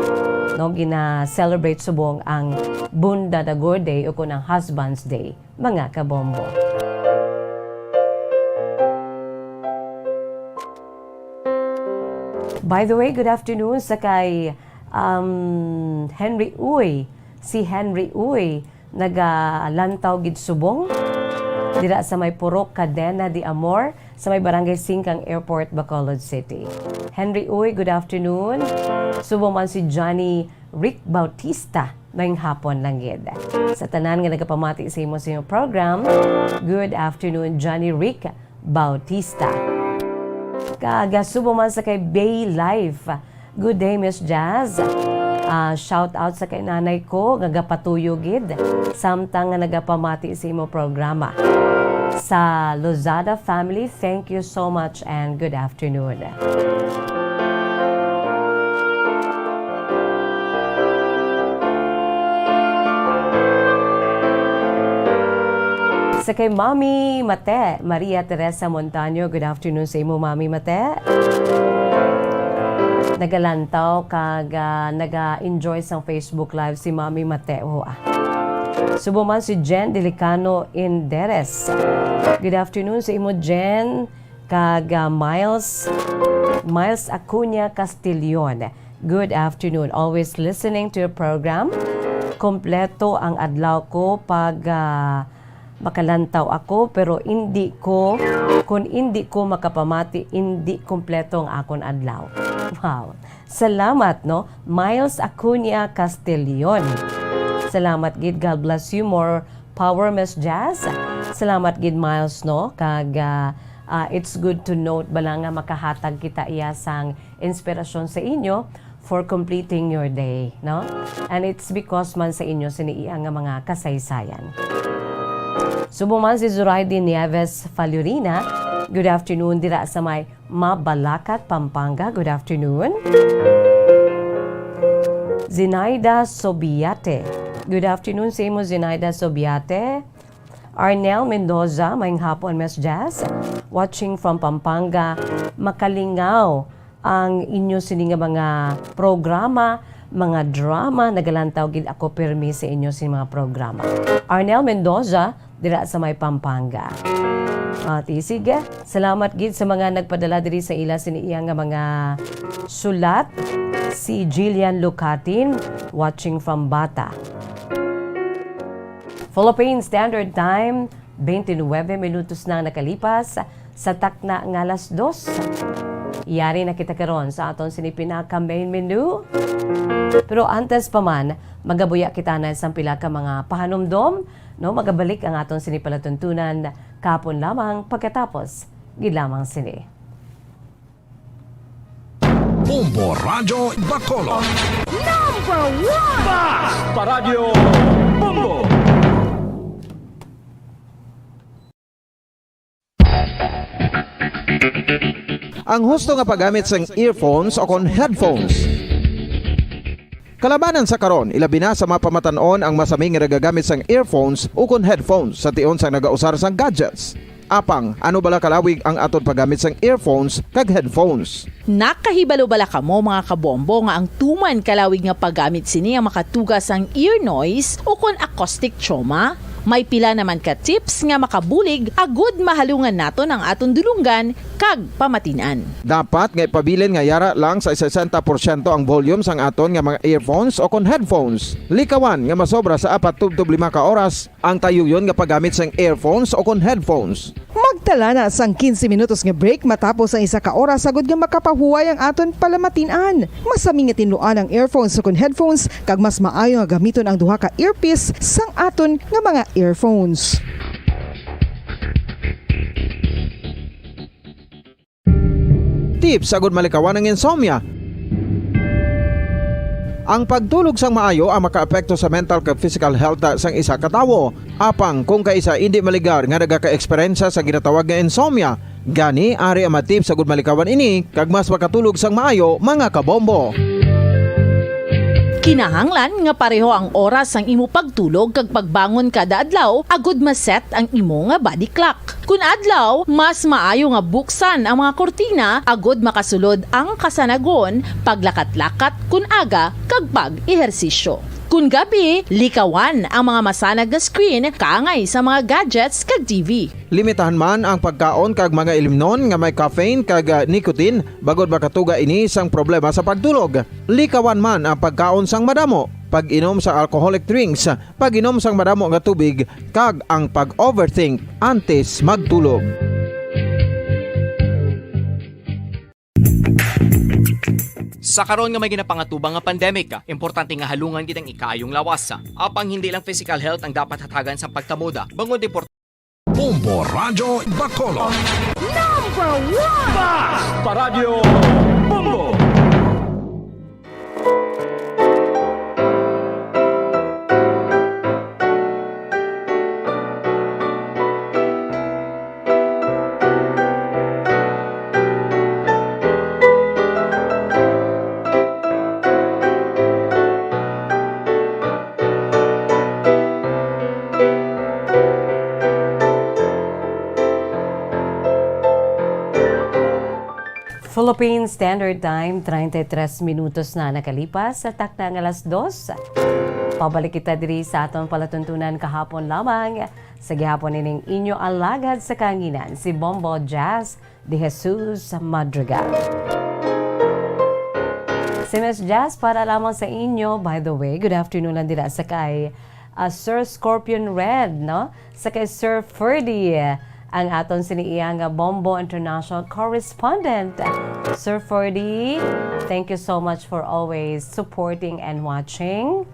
no, gina-celebrate subong ang Bundadagur Day o kun ang Husband's Day, mga kabombo. By the way, good afternoon sa kay, um, Henry Uy. Si Henry Uy, nagalantaw gid subong dira sa may Purok Cadena de Amor, sa may Barangay Singkang Airport, Bacolod City. Henry Uy, good afternoon. Subong man si Johnny Rick Bautista, maayong hapon lang gid. Sa tanan nga nagapamati sa imo, sa imo program, good afternoon, Johnny Rick Bautista. Kag, ah, subong man sa kay Bay Life. Good day, Miss Jazz. Ah, shout out sa kay nanay ko nga gapatuyo gid samtang nga nagapamati sa imo programa. Sa Lozada family, thank you so much and good afternoon. Sa kay Mami Mate, Maria Teresa Montaño, good afternoon sa imo, Mami Mate. Nagalantaw kag, ah, naga-enjoy sang Facebook Live si Mami Mate. Oh, ah. Subong man si Jen Delicano Inderes. Good afternoon sa imo, Jen. Kag, ah, Miles, Miles Acuna Castillon. Good afternoon. Always listening to your program. Kompleto ang adlaw ko pag, ah, makalantaw ako, pero indi ko, kung indi ko makapamati, indi kompleto ang akon adlaw. Wow. Salamat, no? Miles Acuna Castillon. Salamat gid. God bless you. More power, Miss Jazz. Salamat gid, Miles, no? Kag, ah, ah, it's good to note bala nga makahatag kita iya sang inspirasyon sa inyo for completing your day, no? And it's because man sa inyo sini iya nga mga kasaysayan. Subong man si Zoraide Nieves Falurina, good afternoon dira sa may Mabalacat, Pampanga. Good afternoon. Zinaida Sobiate. Good afternoon sa imo, Zinaida Sobiate. Arnel Mendoza, maayong hapon, Miss Jazz. Watching from Pampanga. Makalingaw ang inyo sini nga mga programa, mga drama. Nagalantaw gid ako pirmi sa inyo sini mga programa. Arnel Mendoza, dira sa may Pampanga. Ah, ti, sige. Salamat gid sa mga nagpadala diri sa ila sini iya nga mga sulat. Si Jillian Lucatin, watching from Bata. Philippine Standard Time, twenty-nine minutos na nakalipas sa takna nga alas dos. Yari na kita karon sa aton sini pinaka main menu. Pero antes pa man, magabuya kita na sang pila ka mga pahanumdom, no? Magabalik ang aton sini palatuntunan kahapon lamang pagkatapos gid lamang sini. Bombo Radyo Bacolod. Number one! Bas! Paradyo Bombo! Ang husto nga paggamit sang earphones o kon headphones. Kalabanan sa karon, ilabi na sa mga pamatan-on ang masami nga nagagamit sang earphones ukon headphones sa tion sang nagausar sang gadgets. Apang, ano bala kalawig ang aton paggamit sang earphones kag headphones? Nakahibalo bala kamo, mga kabombo, nga ang tuman kalawig nga paggamit sini ang makatuga sang ear noise ukon acoustic trauma? May pila naman ka tips nga makabulig agud mahalungan naton ang aton dulonggan kag pamatin-an. Dapat nga ipabilin nga yara lang sa sesenta porsyento ang volume sang aton nga mga earphones o kon headphones. Likawan nga masobra sa apat tubtob lima ka oras ang tayuyon nga paggamit sang earphones o kon headphones. Magtala na sang quince minutos nga break matapos ang isa ka oras agud nga makapahuway ang aton palamatin-an. Masami nga tinluan ang earphones o kon headphones, kag mas maayo nga gamiton ang duha ka earpiece sang aton nga mga earphones. Tips agud malikawan ang insomnia. Ang pagtulog sang maayo ang makaapekto sa mental kag physical health sang isa ka tawo. Apang kung kaisa indi maligar nga nagaka-eksperyensya sa ginatawag nga insomnia, gani ari ang mga tips agud malikawan ini kag mas makatulog sang maayo, mga kabombo. Kinahanglan nga pareho ang oras sang imo pagtulog kag pagbangon kada adlaw agud ma-set ang imo nga body clock. Kun adlaw, mas maayo nga buksan ang mga kurtina agud makasulod ang kasanagon, paglakat-lakat kun aga, kag pag-ehersisyo. Kun gabi, likawan ang mga masanag nga screen kaangay sa mga gadgets kag T V. Limitahan man ang pagkaon kag mga ilimnon nga may caffeine kag, ah, nicotine, bangod makatuga ini sang problema sa pagtulog. Likawan man ang pagkaon sang madamo, pag-inom sa alcoholic drinks, pag-inom sang madamo nga tubig, kag ang pag-overthink antes magtulog. Sa karon nga may ginapangatubang nga pandemic, importante nga halungan gid ang ikaayong lawas. Apang hindi lang physical health ang dapat hatagan sa pagtamuda, bangod importante. Bombo Radyo Bacolod. Number one! Bas! Paradyo Bombo! Philippine Standard Time, treinta y tres minutos na nakalipas sa takna nga alas dos. Pabalik kita diri sa aton palatuntunan kahapon lamang. Sa gihapon ining inyo alagad sa kahanginan, si Bombo Jazz de Jesus Madrigal. Si Miss Jazz para lamang sa inyo. By the way, good afternoon lang dira sa kay, ah, Sir Scorpion Red, no? Sa kay Sir Ferdy, ang aton sini iya nga Bombo International Correspondent. Sir Ferdy, thank you so much for always supporting and watching.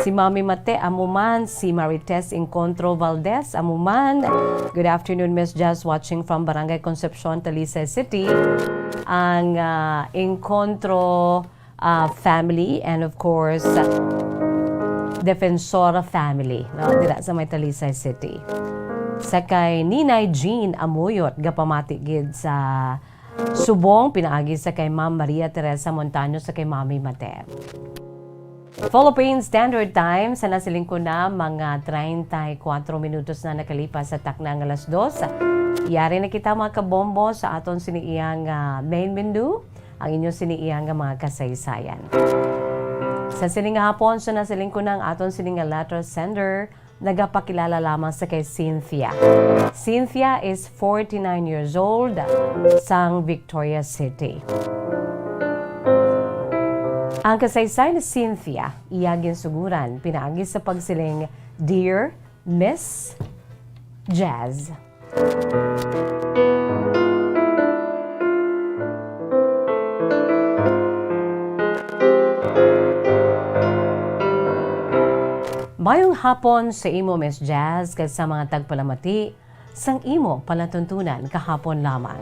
Si Mami Mate, amo man. Si Marites Encontro Valdez, amo man. Good afternoon, Miss Jazz, watching from Barangay Concepcion, Talisay City. Ang, ah, Encontro, ah, family, and of course, Defensora family, no? Dira sa may Talisay City. Sa kay Ninay Jean Amuyot, gapamati gid sa subong pinaagi sa kay Ma'am Maria Teresa Montaño sa kay Mami Mate. Philippine Standard Time, sa nasiling ko na mga treinta y cuatro minutos na nakalipas sa takna nga alas dos. Yari na kita, mga kabombo, sa aton sini iya nga, ah, main menu, ang inyo sini iya nga, ah, mga kasaysayan. Sa sini nga hapon, sa nasiling ko na ang aton sini nga letter sender, nagapakilala lamang sa kay Cynthia. Cynthia is forty-nine years old, sang Victoria City. Ang kasaysayan ni Cynthia, iya ginsuguran pinaagi sa pagsiling, "Dear Miss Jazz." Mayong hapon sa imo, Miss Jazz, kag sa mga tagpalamati sang imo palatuntunan kahapon lamang.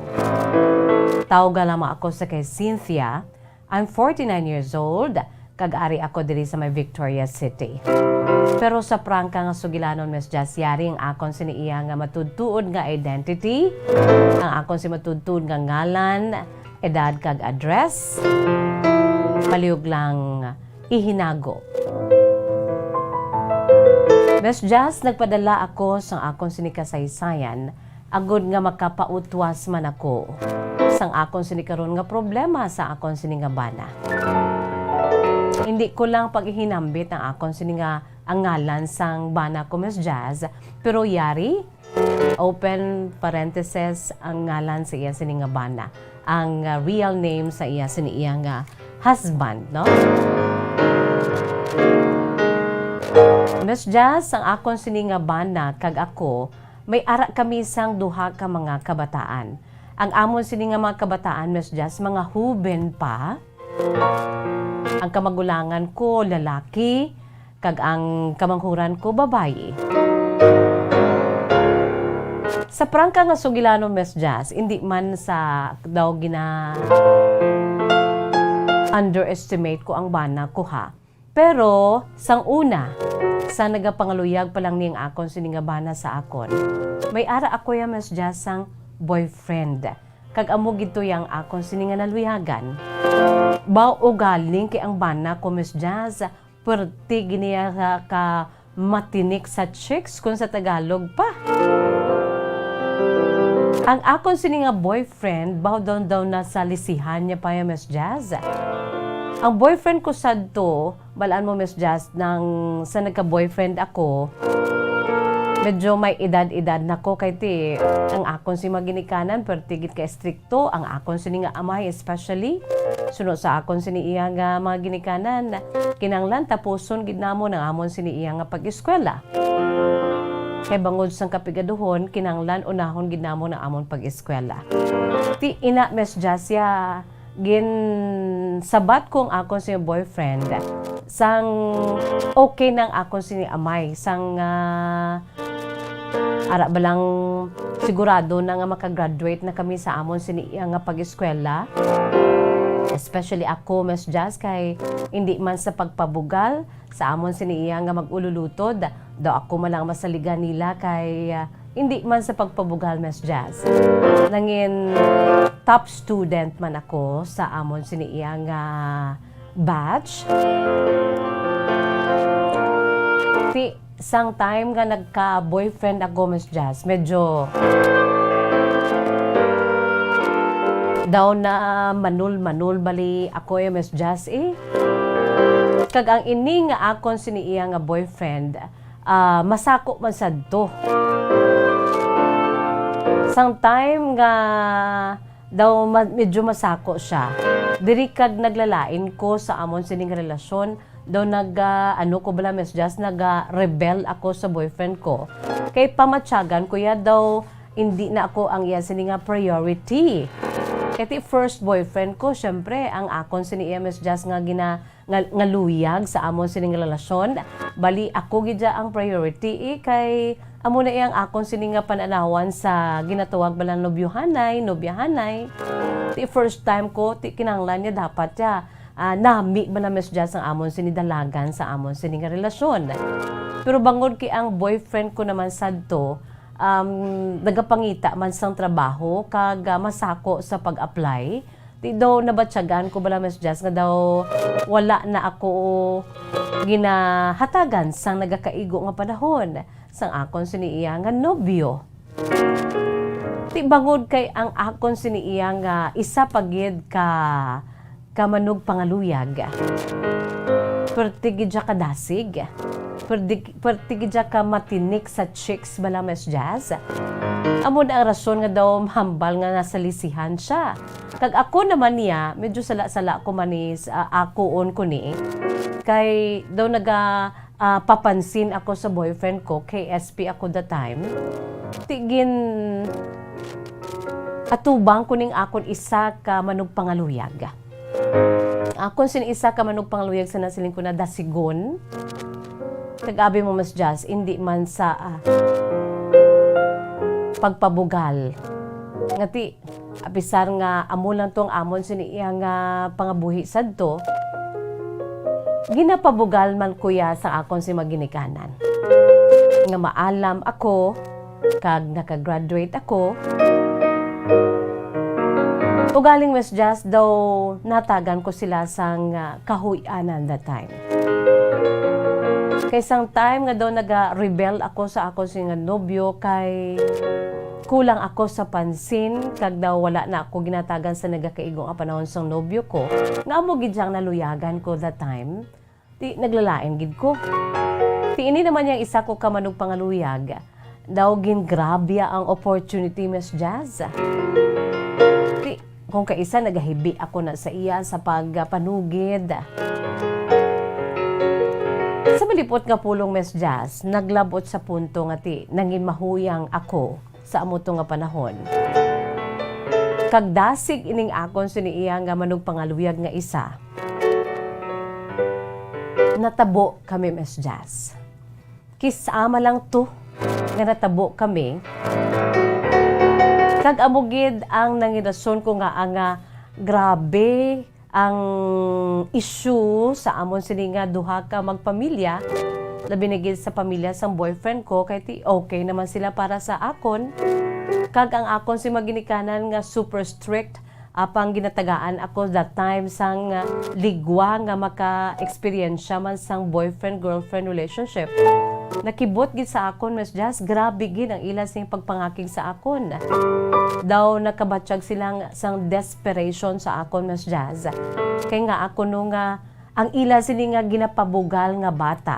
Tawga lamang ako sa kay Cynthia. I'm forty-nine years old, kag ari ako diri sa may Victoria City. Pero sa prangka nga sugilanon, Miss Jazz, yari ang akon sini iya nga matudtuod nga identity, ang akon si matudtuod nga ngalan, edad, kag address, palihog lang ihinago. Miss Jazz, nagpadala ako sang akon sini kasaysayan agod nga makapautwas man ako sang akon sini karon nga problema sa akon sini nga bana. Hindi ko lang pag-ihinambit ang akon sini nga, ang ngalan sang bana ko, Miss Jazz, pero yari, open parenthesis, ang ngalan sa iya sini nga bana, ang, ah, real name sa iya sini iya nga husband, no? Miss Jazz, ang akon sini nga bana kag ako, may ara kami sang duha ka mga kabataan. Ang amon sini nga mga kabataan, Miss Jazz, mga huben pa. Ang kamagulangan ko, lalaki, kag ang kamanghuran ko, babayi. Sa prangka nga sugilanon, Miss Jazz, indi man sa daw gina underestimate ko ang bana ko, ha. Pero, sang una, sa nagapangaluyag pa lang ni ang akon sini nga bana sa akon, may ara ako ya, Miss Jazz, sang boyfriend. Kag amo gid to yang akon sini nga naluyagan. Baw ugaling kay ang bana ko, Miss Jazz, perti gid niya ka, ka matinik sa chicks, kung sa Tagalog pa. Ang akon sini nga boyfriend, baw daw daw na sa lisihan niya pa ya, Miss Jazz. Ang boyfriend ko sadto, balaan mo, Miss Jazz, nang sa nagka-boyfriend ako, medyo may edad-edad na ko, kay ti, ang akon si mga ginikanan, perti gid ka estrikto, ang akon sini nga amay, especially, suno sa akon sini iya nga mga ginikanan, kinanglan tapuson gid namon ang amon sini iya nga pag-eskwela. Kay bangod sang kapigaduhon, kinanglan unahon gid namon ang amon pag-eskwela. Ti ina, Miss Jazz, ya, ginsabat ko ang akon sini boyfriend, sang okay na ang akon sini amay, sang, ah, ara ba lang, sigurado na nga makagraduate na kami sa amon sini iya nga pag-eskwela. Especially ako, Miss Jazz, kay hindi man sa pagpabugal sa amon sini iya nga mag-ululutod, daw ako man lang masaligan nila kay, ah, hindi man sa pagpabugal, Miss Jazz. Nangin top student man ako sa amon sini iya nga batch. Ti, sang time nga nagka-boyfriend ako, Miss Jazz, medyo daw na manul-manul bali ako, eh, Miss Jazz, eh. Kag ang ini nga akon sini iya nga boyfriend, ah, masako man sadto. Sang time nga daw ma-, medyo masako siya, diri kag naglalain ko sa amon sining relasyon, daw nag, ah, ano ko bala, Miss Jazz, nag, ah, rebel ako sa boyfriend ko. Kay pamatyagan ko ya daw, hindi na ako ang iya sini nga priority. Kay ti first boyfriend ko, syempre, ang akon sini iya, Miss Jazz, nga gina-, nga, nga luyag sa amon sining relasyon. Bali, ako gid ya ang priority, eh, kay amo na iya ang akon sini nga pananawan sa ginatawag bala nobyohanay, nobyahanay. Ti first time ko, ti kinahanglan niya dapat ya, ah, nami bala, Miss Jazz, ang amon sini dalagan sa amon sini nga relasyon. Pero bangod kay ang boyfriend ko naman sadto, um, nagapangita man sang trabaho kag, ah, masako sa pag-apply, ti daw nabatyagan ko bala, Miss Jazz, nga daw wala na ako ginahatagan sang nagakaigo nga panahon sang akon sini iya nga nobyo. Ti bangod kay ang akon sini iya nga isa pa gid ka, ka manugpangaluyag. Perti gid siya kadasig. Perti, perti gid siya ka matinik sa chicks bala, Miss Jazz. Amo na ang rason nga daw mahambal nga nasalisihan siya. Kag ako naman niya, medyo sala-sala ko man ni sa, ah, akuon ko ni. Kay daw naga, ah, papansin ako sa boyfriend ko, K S P ako that time. Ti gin-atubang ko ning akon isa ka manugpangaluyag. Akon sin isa ka manugpangaluyag sa nasiling ko na dasigon. Kag abi mo, Miss Jazz, indi man sa, ah, pagpabugal. Nga ti, apisar nga amo lang tong amon sini iya nga pangabuhi sadto, ginapabugal man ko ya sa akon si maginikanan. Nga maalam ako, kag nakagraduate ako. Ugaling, Miss Jazz, daw natagan ko sila sang, ah, kahuy-anan that time. Kay sang time nga daw naga-rebel ako sa akon sini nga nobyo, kay kulang ako sa pansin, kag daw wala na ako ginatagan sa nagakaigo nga panahon sang nobyo ko, nga amo gid siyang naluyagan ko that time. Ti naglalain gid ko. Ti ini naman yang isa ko ka manugpangaluyag. Daw gingrabya ang opportunity, Miss Jazz. Ti kung kaisa nagahibi ako na sa iya sa pagpanugid. Sa malipot nga pulong, Miss Jazz, naglabot sa punto nga ti nangin mahuyang ako sa amo to nga panahon. Kag dasig ining akon sini iya nga manugpangaluyag nga isa. Natabo kami, Miss Jazz. Kisama lang to nga natabo kami. Kag amo gid ang nangin rason ko nga, ah, nga grabe ang issue sa amon sini nga duha ka magpamilya, labi na gid sa pamilya sang boyfriend ko, kay ti okay naman sila para sa akon. Kag ang akon si maginikanan nga super strict, apang ginatagaan ako that time sang, ah, ligwa nga maka-eksperyensya man sang boyfriend-girlfriend relationship. Nakibot gid sa akon, Miss Jazz, grabe gid ang ila sing pagpangakig sa akon. Daw nakabatyag sila sang desperation sa akon, Miss Jazz. Kay nga ako no nga ang ila sini nga ginapabugal nga bata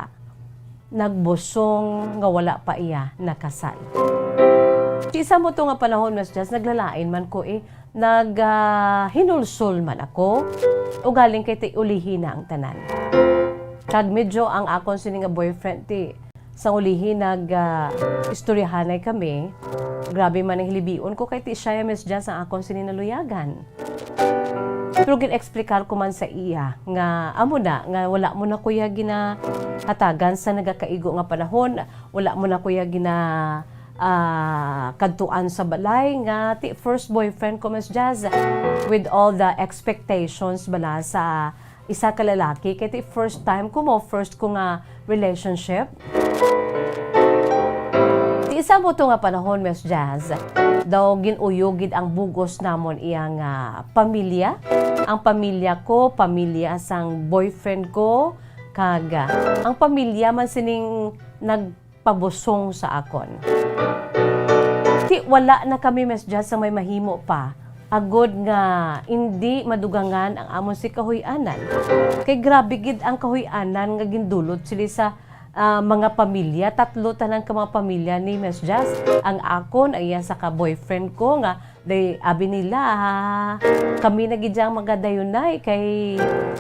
nagbusong nga wala pa iya nakasal. Ti sa mo to nga panahon, Miss Jazz, naglalain man ko eh. Nag, ah, hinulsol man ako. Ugaling kay ti ulihi na ang tanan. Kag medyo ang akon sini nga boyfriend ti sang ulihi nag, ah, istoryahanay kami. Grabe man ang hilibion ko kay ti siya ya, Miss Jazz, ang akon sini naluyagan. Pero gin-explicar ko man sa iya nga amo na, nga wala mo na ko ya ginahatagan sa nagakaigo nga panahon, wala mo na ko ya gina, ah, kadtuan sa balay, nga ti first boyfriend ko, Miss Jazz, with all the expectations bala sa isa ka lalaki, kay ti first time ko mo, first ko nga relationship. Ti isa mo to nga panahon, Miss Jazz, daw gin-uyog gid ang bugos namon iya nga pamilya. Ang pamilya ko, pamilya sang boyfriend ko, kag, ah, ang pamilya man sining nagpabusong sa akon. Ti wala na kami, Miss Jazz, sa may mahimo pa. Agod nga indi madugangan ang amon si kahuy-anan. Kay grabe gid ang kahuy-anan nga gindulot sila sa ah, mga pamilya, tatlo tanan ka mga pamilya ni Miss Jazz. Ang akon, ang iya sa ka-boyfriend ko nga, day, abi nila, ah, kami na gid ang magadayunay kay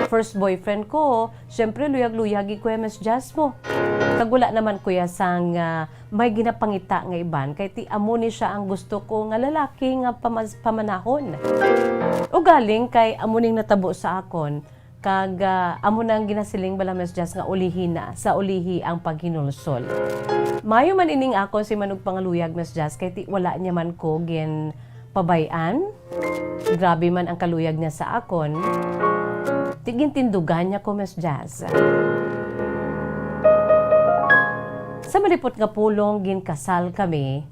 first boyfriend ko. Siyempre, luyag-luyag gid ko ya, Miss Jazz mo. Kag wala naman ko ya sang, ah, may ginapangita nga iban, kay ti amo ni siya ang gusto ko nga lalaki nga pamas-, pamanahon. Ugaling kay amo ning natabo sa akon, kag, ah, amo na ang ginasiling bala, Miss Jazz, nga ulihi na, sa ulihi ang paghinulsol. Mayo man ining akon si Manug Pangaluyag, Miss Jazz, kay ti wala niya man ko ginpabay-an. Grabe man ang kaluyag niya sa akon. Ti gintindugan niya ko, Miss Jazz. Sa malipot nga pulong, ginkasal kami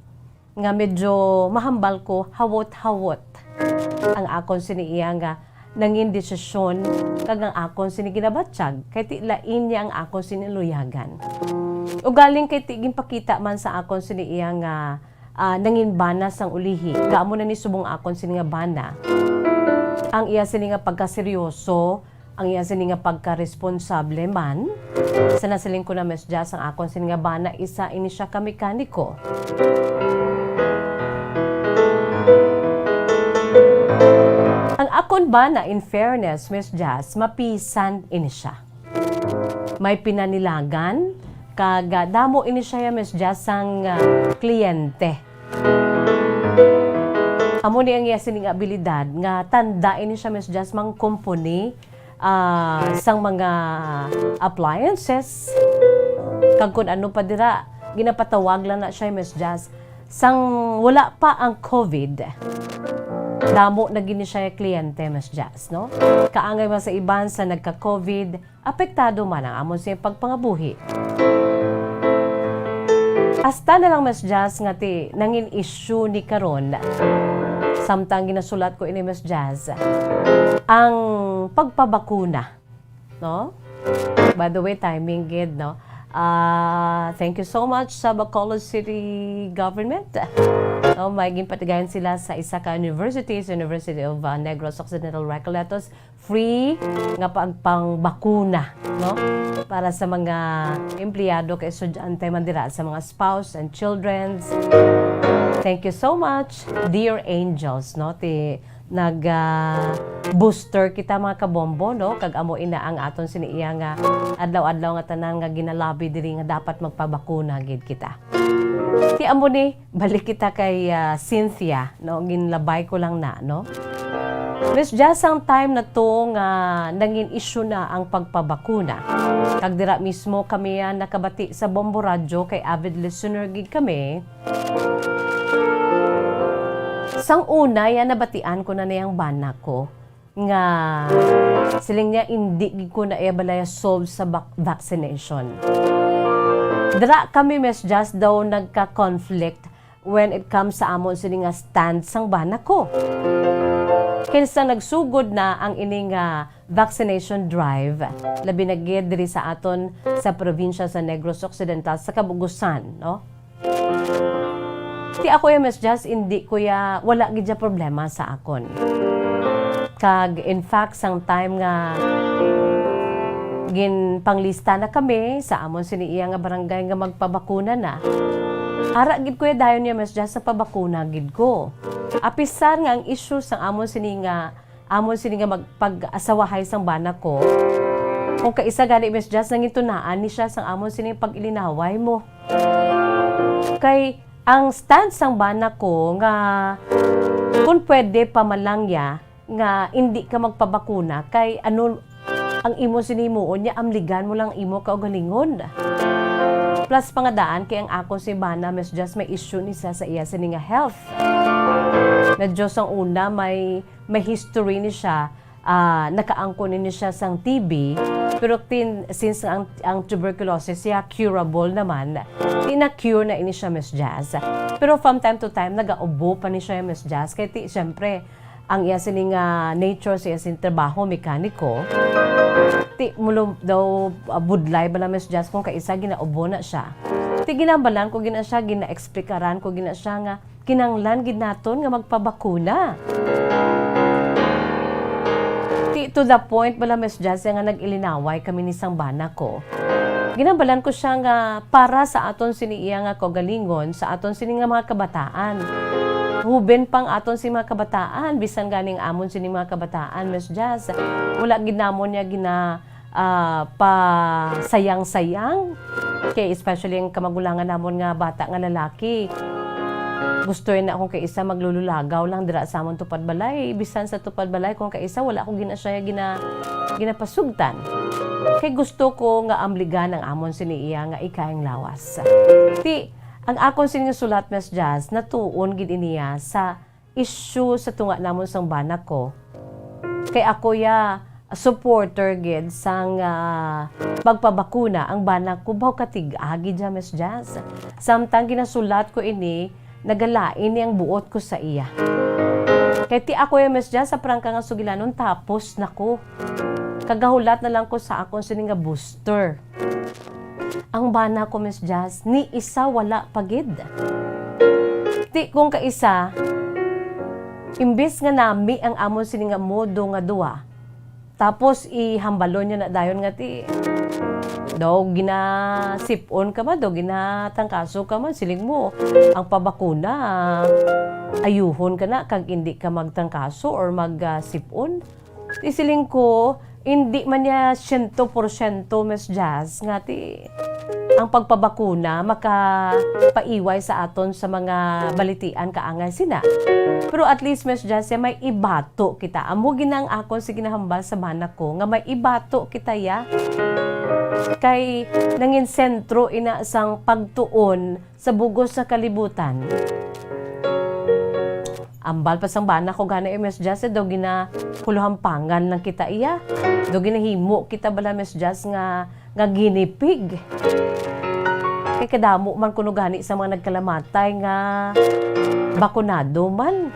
nga medyo mahambal ko hawot-hawot ang akon sini iya nga nangin desisyon kag ang akon sini ginabatyag, kay ti lain niya ang akon sini luyagan. Ugaling kay ti ginpakita man sa akon sini iya nga, ah, nangin bana sang ulihi, nga amo na ni subong akon sini nga bana. Ang iya sini nga pagkaseryoso, ang iya sini nga pagkaresponsable man. Sa nasiling ko na, Miss Jazz, ang akon sini nga bana, isa ini siya ka mekaniko. Ang akon bana, in fairness, Miss Jazz, mapisan ini siya. May pinanilagan, kag, ah, damo ini siya, Miss Jazz, sang, ah, kliyente. Amo ni ang iya sining abilidad nga tanda ini siya, Miss Jazz, mangkumpuni, ah, sang mga appliances. Kag kun ano pa dira, ginapatawag lang na siya, Miss Jazz. Sang wala pa ang COVID, damo na gini siya kliyente, Miss Jazz, no? Kaangay man sa iban sa nagka-COVID, apektado man ang amon sini pagpangabuhi. Hasta na lang, Miss Jazz, nga ti nangin issue ni karon. Samtang ginasulat ko ini, Miss Jazz, ang pagpabakuna, no? By the way, timing gid, no? Ah, thank you so much sa Bacolod City Government. No, may ginpatigayon sila sa isa ka university, sa University of, ah, Negros Occidental Recoletos, free nga pagpangbakuna, no? Para sa mga empleyado kay estudyante man dira, sa mga spouse and childrens. Thank you so much, dear angels, no? Ti nag, ah, booster kita, mga kabombo, no? Kag amo ina ang aton sini iya nga adlaw-adlaw nga tanan nga ginalabi diri nga dapat magpabakuna gid kita. Ti amo ni, balik kita kay, ah, Cynthia, no? Ginlabay ko lang na, no? Miss Jazz, ang time na to nga nangin issue na ang pagpabakuna. Kag dira mismo kami, ah, nakabati sa Bombo Radyo kay avid listener gid kami. Sang una, ya nabatian ko na niyang bana ko nga siling niya, "Indi gid ko na iya balaya solve sa bak-, vaccination." Dira kami, Miss Jazz, daw nagka-conflict when it comes sa amon sini nga stand sang bana ko. Kinsa nagsugod na ang ini nga vaccination drive, labi na gid diri sa aton sa probinsya sa Negros Occidental sa Kabug-osan, no? Ti ako ya, Miss Jazz, indi ko ya, wala gid ya problema sa akon. Kag, in fact, sang time nga ginpanglista na kami sa amon sini iya nga barangay nga magpabakuna na, ara gid ko ya dayon ya, Miss Jazz, sa pabakuna gid ko. Apisar nga ang issue sang amon sini nga amon sini nga magpag-asawahay sang bana ko. Kung kaisa gani, Miss Jazz, nangintunaan ni siya sang amon sini pag-ilinaway mo. Kay ang stance sang bana ko nga kung pwede pa man lang ya nga indi ka magpabakuna, kay ano ang imo sini himuon niya, amligan mo lang imo kaugalingon. Plus pa nga daan kay ang akon si bana, Miss Jazz, may issue ni siya sa iya sini nga health. Medyo sang una may may history ni siya, ah, nakaangkon ini siya sang T B, pero tin-, since ang, ang tuberculosis siya curable naman, ti na-cure na ini siya, Miss Jazz. Pero from time to time, nagaubo pa ni siya, Miss Jazz. Kay ti, siyempre, ang iya sining, ah, nature sa iya sining trabaho, mekaniko, ti, mulo daw, ah, budlay bala, Miss Jazz, kung kaisa ginaubo na siya. Ti, ginambalan ko gina siya, gina-explikaran ko gina siya nga, kinahanglan gid naton nga magpabakuna. Ti, to the point bala, Miss Jazz, nga nag-ilinaway kami ni sang bana ko. Ginhambalan ko siya nga para sa aton sini iya nga kaugalingon, sa aton sini nga mga kabataan. Huben pang aton sini mga kabataan, bisan ganing amon sini mga kabataan, Miss Jazz, wala gid namon niya gina-, ah, pasayang-sayang. Kay especially ang kamagulangan namon nga bata nga lalaki, gusto na kung kaisa maglululagaw lang dira sa amon tupad balay, bisan sa tupad balay kung kaisa wala ko gina-, siya gina-, ginapasugtan. Kay gusto ko nga amligan ang amon sini iya nga ikayang lawas. Ti, ang akon sini nga sulat, Miss Jazz, natuon gid iniya sa issue sa tunga namon sang bana ko. Kay ako ya supporter gid sang, ah, pagpabakuna ang bana ko, baw katig-a gid ya, Miss Jazz. Samtang ginasulat ko ini, nagalain ni ang buot ko sa iya. Kay ti ako ya, Miss Jazz, sa prangka nga sugilanon, tapos na ko. Kagahulat na lang ko sa akon sini nga booster. Ang bana ko, Miss Jazz, ni isa wala pa gid. Ti kung kaisa, imbis nga nami ang amon sini nga modo nga duwa, tapos ihambalon niya na dayon nga ti, daw ginasipon ka man, daw ginatangkaso ka man, siling mo, ang pabakuna, ayuhon ka na kag indi ka magtangkaso or mag, ah, sipon. Ti siling ko, indi man niya siyento porsyento, Miss Jazz, nga ti ang pagpabakuna makapaiway sa aton sa mga balitian kaangay sina. Pero at least, Miss Jazz, ya may ibato kita. Amo gid ang akon si ginahambal sa bana ko, nga may ibato kita ya. Kay nangin sentro ina sang pagtuon sa bugos sa kalibutan. Ambal pa sang bana ko gani, eh, Miss Jazz, eh, daw ginahuluhampangan lang kita iya. Daw ginahimo kita bala, Miss Jazz, nga, nga guinea pig. Kay kadamo man kuno gani sa mga nagkalamatay nga bakunado man.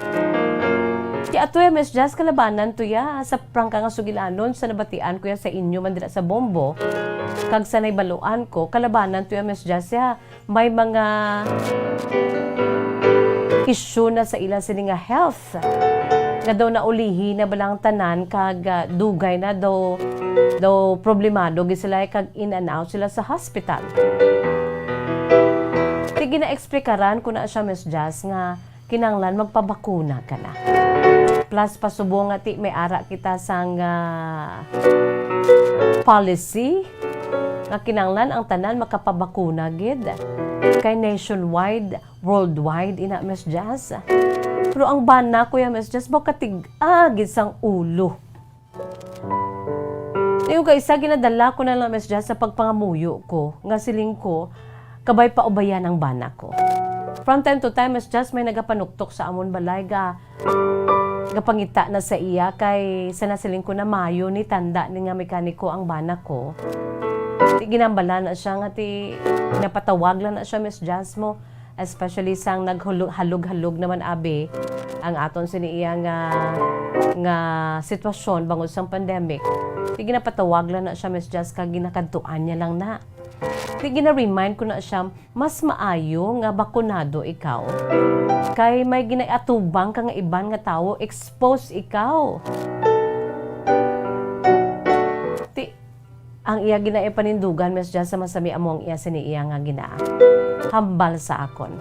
Ti ato ya, Miss Jazz, kalabanan to ya sa prangka nga sugilanon sa nabatian ko ya sa inyo man dira sa Bombo. Kag sa naibaluan ko, kalabanan to ya, Miss Jazz, ya. May mga issue na sa ila sini nga health, nga daw naulihi na bala ang tanan kag, ah, dugay na daw, daw problemado gid sila kag in and out sila sa hospital. Ti ginaeksplikaran ko na siya, Miss Jazz, nga kinahanglan magpabakuna ka na. Plus, pa subong nga ti may ara kita sang, ah, policy nga kinahanglan ang tanan makapabakuna gid. Kay nationwide, worldwide, ina, Miss Jazz. Pero ang bana ko ya, Miss Jazz, baw katig-a gid sang ulo. Yung kaisa, ginadala ko na lang, Miss Jazz, sa pagpangamuyo ko, nga siling ko, kabay paubayan ang bana ko. From time to time, Miss Jazz, may nagapanuktok sa amon balay, ga, gapangita na sa iya, kay sa nasiling ko na mayo ni tanda ni nga mekaniko ang bana ko. Ti ginambala na siya nga ti napatawag lang na siya, Miss Jazz, mo. Especially sang naghalog-halog naman, abi, ang aton sini iya nga, nga sitwasyon bangod sang pandemic. Ti ginapatawag lang na siya, Miss Jazz, kag ginakadtuan niya lang na. Ti gina-remind ko na siya, mas maayo nga bakunado ikaw. Kay may ginaiatubang ka nga iban nga tawo, expose ikaw. Ti, Ang iya ginaipanindugan, Miss Jazz, sa masami amo ang iya sini iya nga ginahambal sa akon.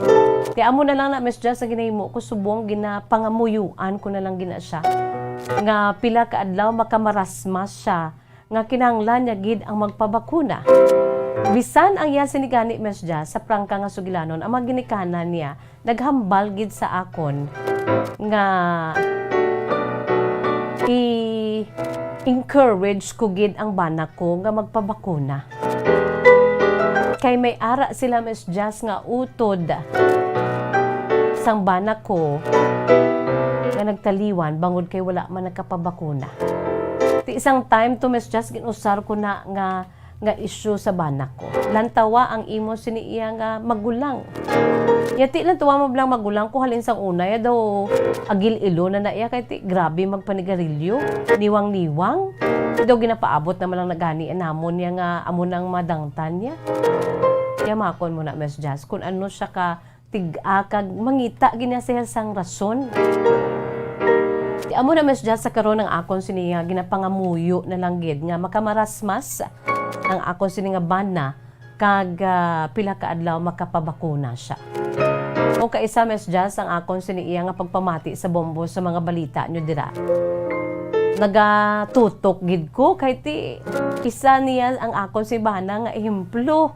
Ti amo na lang na, Miss Jazz, ang ginahimo ko, subong ginapangamuyuan ko na lang gina siya nga pila ka adlaw makamarasmas siya nga kinahanglan niya gid ang magpabakuna. Bisan ang iya sini gani, Miss Jazz, sa prangka nga sugilanon, ang mga ginikanan niya, naghambal gid sa akon nga i-encourage ko gid ang bana ko nga magpabakuna. Kay may ara sila, Miss Jazz, nga utod sang bana ko nga nagtaliwan bangod kay wala man nakapabakuna. Ti isang time to, Miss Jazz, ginusar ko na nga nga isyu sa bana ko. Lantawa ang imo sini iya nga magulang. Yati lantawa mo blang magulang ko halin sang una ya daw agil-ilo na na iya kay ti grabe magpanigarilyo, niwang-niwang. Daw ginapaabot naman lang nagani namon niya nga amo nang madangtan niya. Yamakon mo na, Miss Jazz, kung ano siya ka tig-a kag mangita gid niya siya sang rason. Ti amo na, Miss Jazz, sa karon ang akon sini nga ginapangamuyo na lang gid nga makamarasmas ang akon sini nga bana kag, ah, pila ka adlaw makapabakuna siya. O kaisa, Miss Jazz, ang akon sini iya nga pagpamati sa bombo sa mga balita nyo dira. Nagatutok gid ko kay ti isa niya ang akon si bana nga ehemplo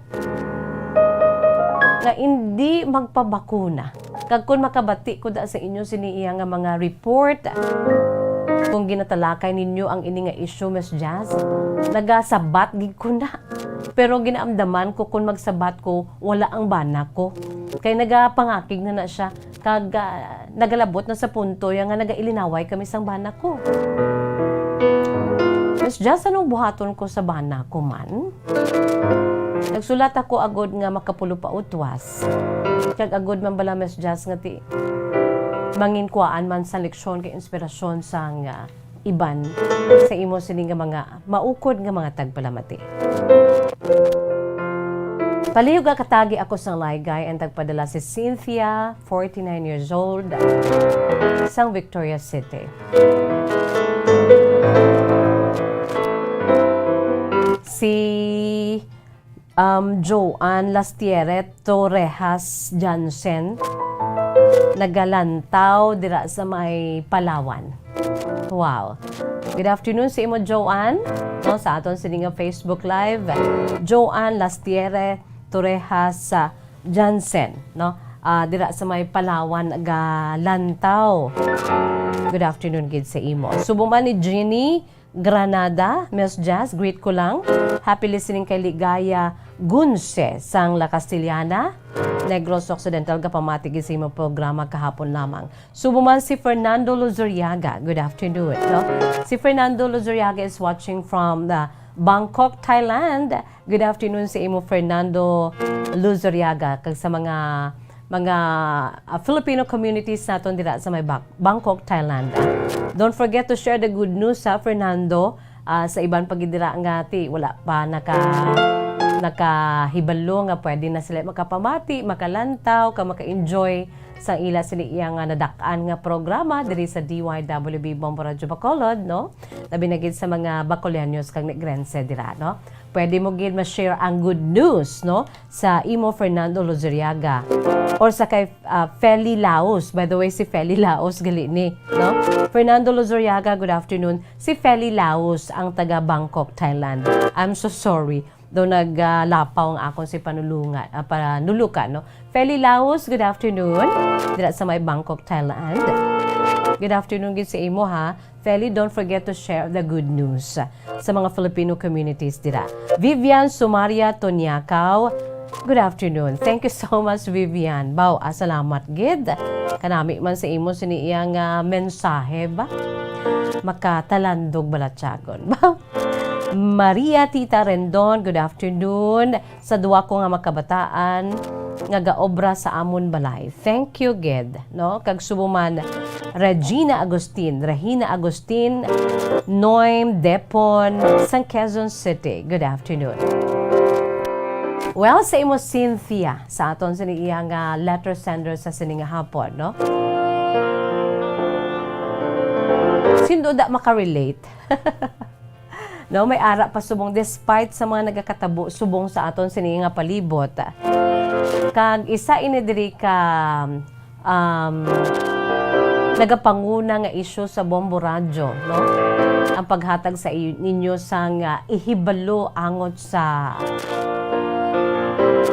nga indi magpabakuna. Kag kun makabati ko da sa inyo sini iya nga mga report, kung ginatalakay ninyo ang ini nga issue, Miss Jazz, nagasabat gid ko na. Pero ginaamdaman ko kun magsabat ko, wala ang bana ko. Kay nagapangakig na na siya, kag, ah, nagalabot na sa punto ya nga nagailinaway kami sang bana ko. Miss Jazz, anong buhaton ko sa bana ko man? Nagsulat ako agod nga makapulo pa utwas. Kag agod man bala, Miss Jazz, nga ti manginkuhaan man sa leksyon kay inspirasyon sang, ah, iban sa imo sini nga mga maukod nga mga tagpalamati. Palihog nga katagi ako sang laygay and tagpadala si Cynthia, forty-nine years old, sang Victoria City. Si, um, Joanne Lastiere Torrejas Jansen, nagalantaw dira sa may Palawan. Wow. Good afternoon sa imo, Joanne. No, sa aton sini nga Facebook Live, Joanne Lastiere Torrejas, ah, Jansen, no? Ah, dira sa may Palawan, galantaw. Good afternoon gid sa imo. Subo man ni Jeannie Granada, Miss Jazz, greet ko lang. Happy listening kay Ligaya Gunse sang La Castellana, Negros Occidental, gapamati gid sa imo programa kahapon lamang. Subo man si Fernando Luzuriaga. Good afternoon, no? Si Fernando Luzuriaga is watching from the Bangkok, Thailand. Good afternoon sa imo, Fernando Luzuriaga, kag sa mga, mga, ah, Filipino communities naton dira sa may Bak-, Bangkok, Thailand. Don't forget to share the good news, ha, Fernando. Ah, sa iban pa gid dira nga ti wala pa naka-, nakahibalo nga pwede na sila makapamati, makalantaw, ka maka-enjoy sa ila sini iya nga nadak-an nga programa diri sa D Y W B Bombo Radyo Bacolod, no? Labi na gid sa mga Bacoleños kag Negrense dira, no? Pwede mo gid ma-share ang good news, no? Sa imo, Fernando Lozuriaga, or sa kay, ah, Feli Laos. By the way, si Feli Laos gali ni, no? Fernando Lozuriaga, good afternoon. Si Feli Laos ang taga Bangkok, Thailand. I'm so sorry. Daw naglapaw ang akon si panulungan, ah, panulukan, no? Feli Laos, good afternoon. Dira sa may Bangkok, Thailand. Good afternoon gid sa imo, ha. Feli, don't forget to share the good news sa mga Filipino communities dira. Vivian Sumaria Tonyakaw, good afternoon. Thank you so much, Vivian. Baw, ah, salamat gid. Kanami man sa imo sini iya nga mensahe ba? Makatalandog balatyagon. Baw. Maria Tita Rendon, good afternoon. Sa duwa ko nga makabataan nga gaobra sa amon balay. Thank you gid, no? Kag subo man, Regina Agustin, Regina Agustin, Noem Depon, sang Quezon City. Good afternoon. Well, sa imo, Cynthia, sa aton sini iya nga letter sender sa sini nga hapon, no? Sindo da makarelate? No, may ara pa subong despite sa mga nagakatabo subong sa aton sini nga palibot. Kag isa ini diri ka, um, nagapanguna nga isyu sa Bombo Radyo, no? Ang paghatag sa i-, ninyo sang, ah, ihibalo angot sa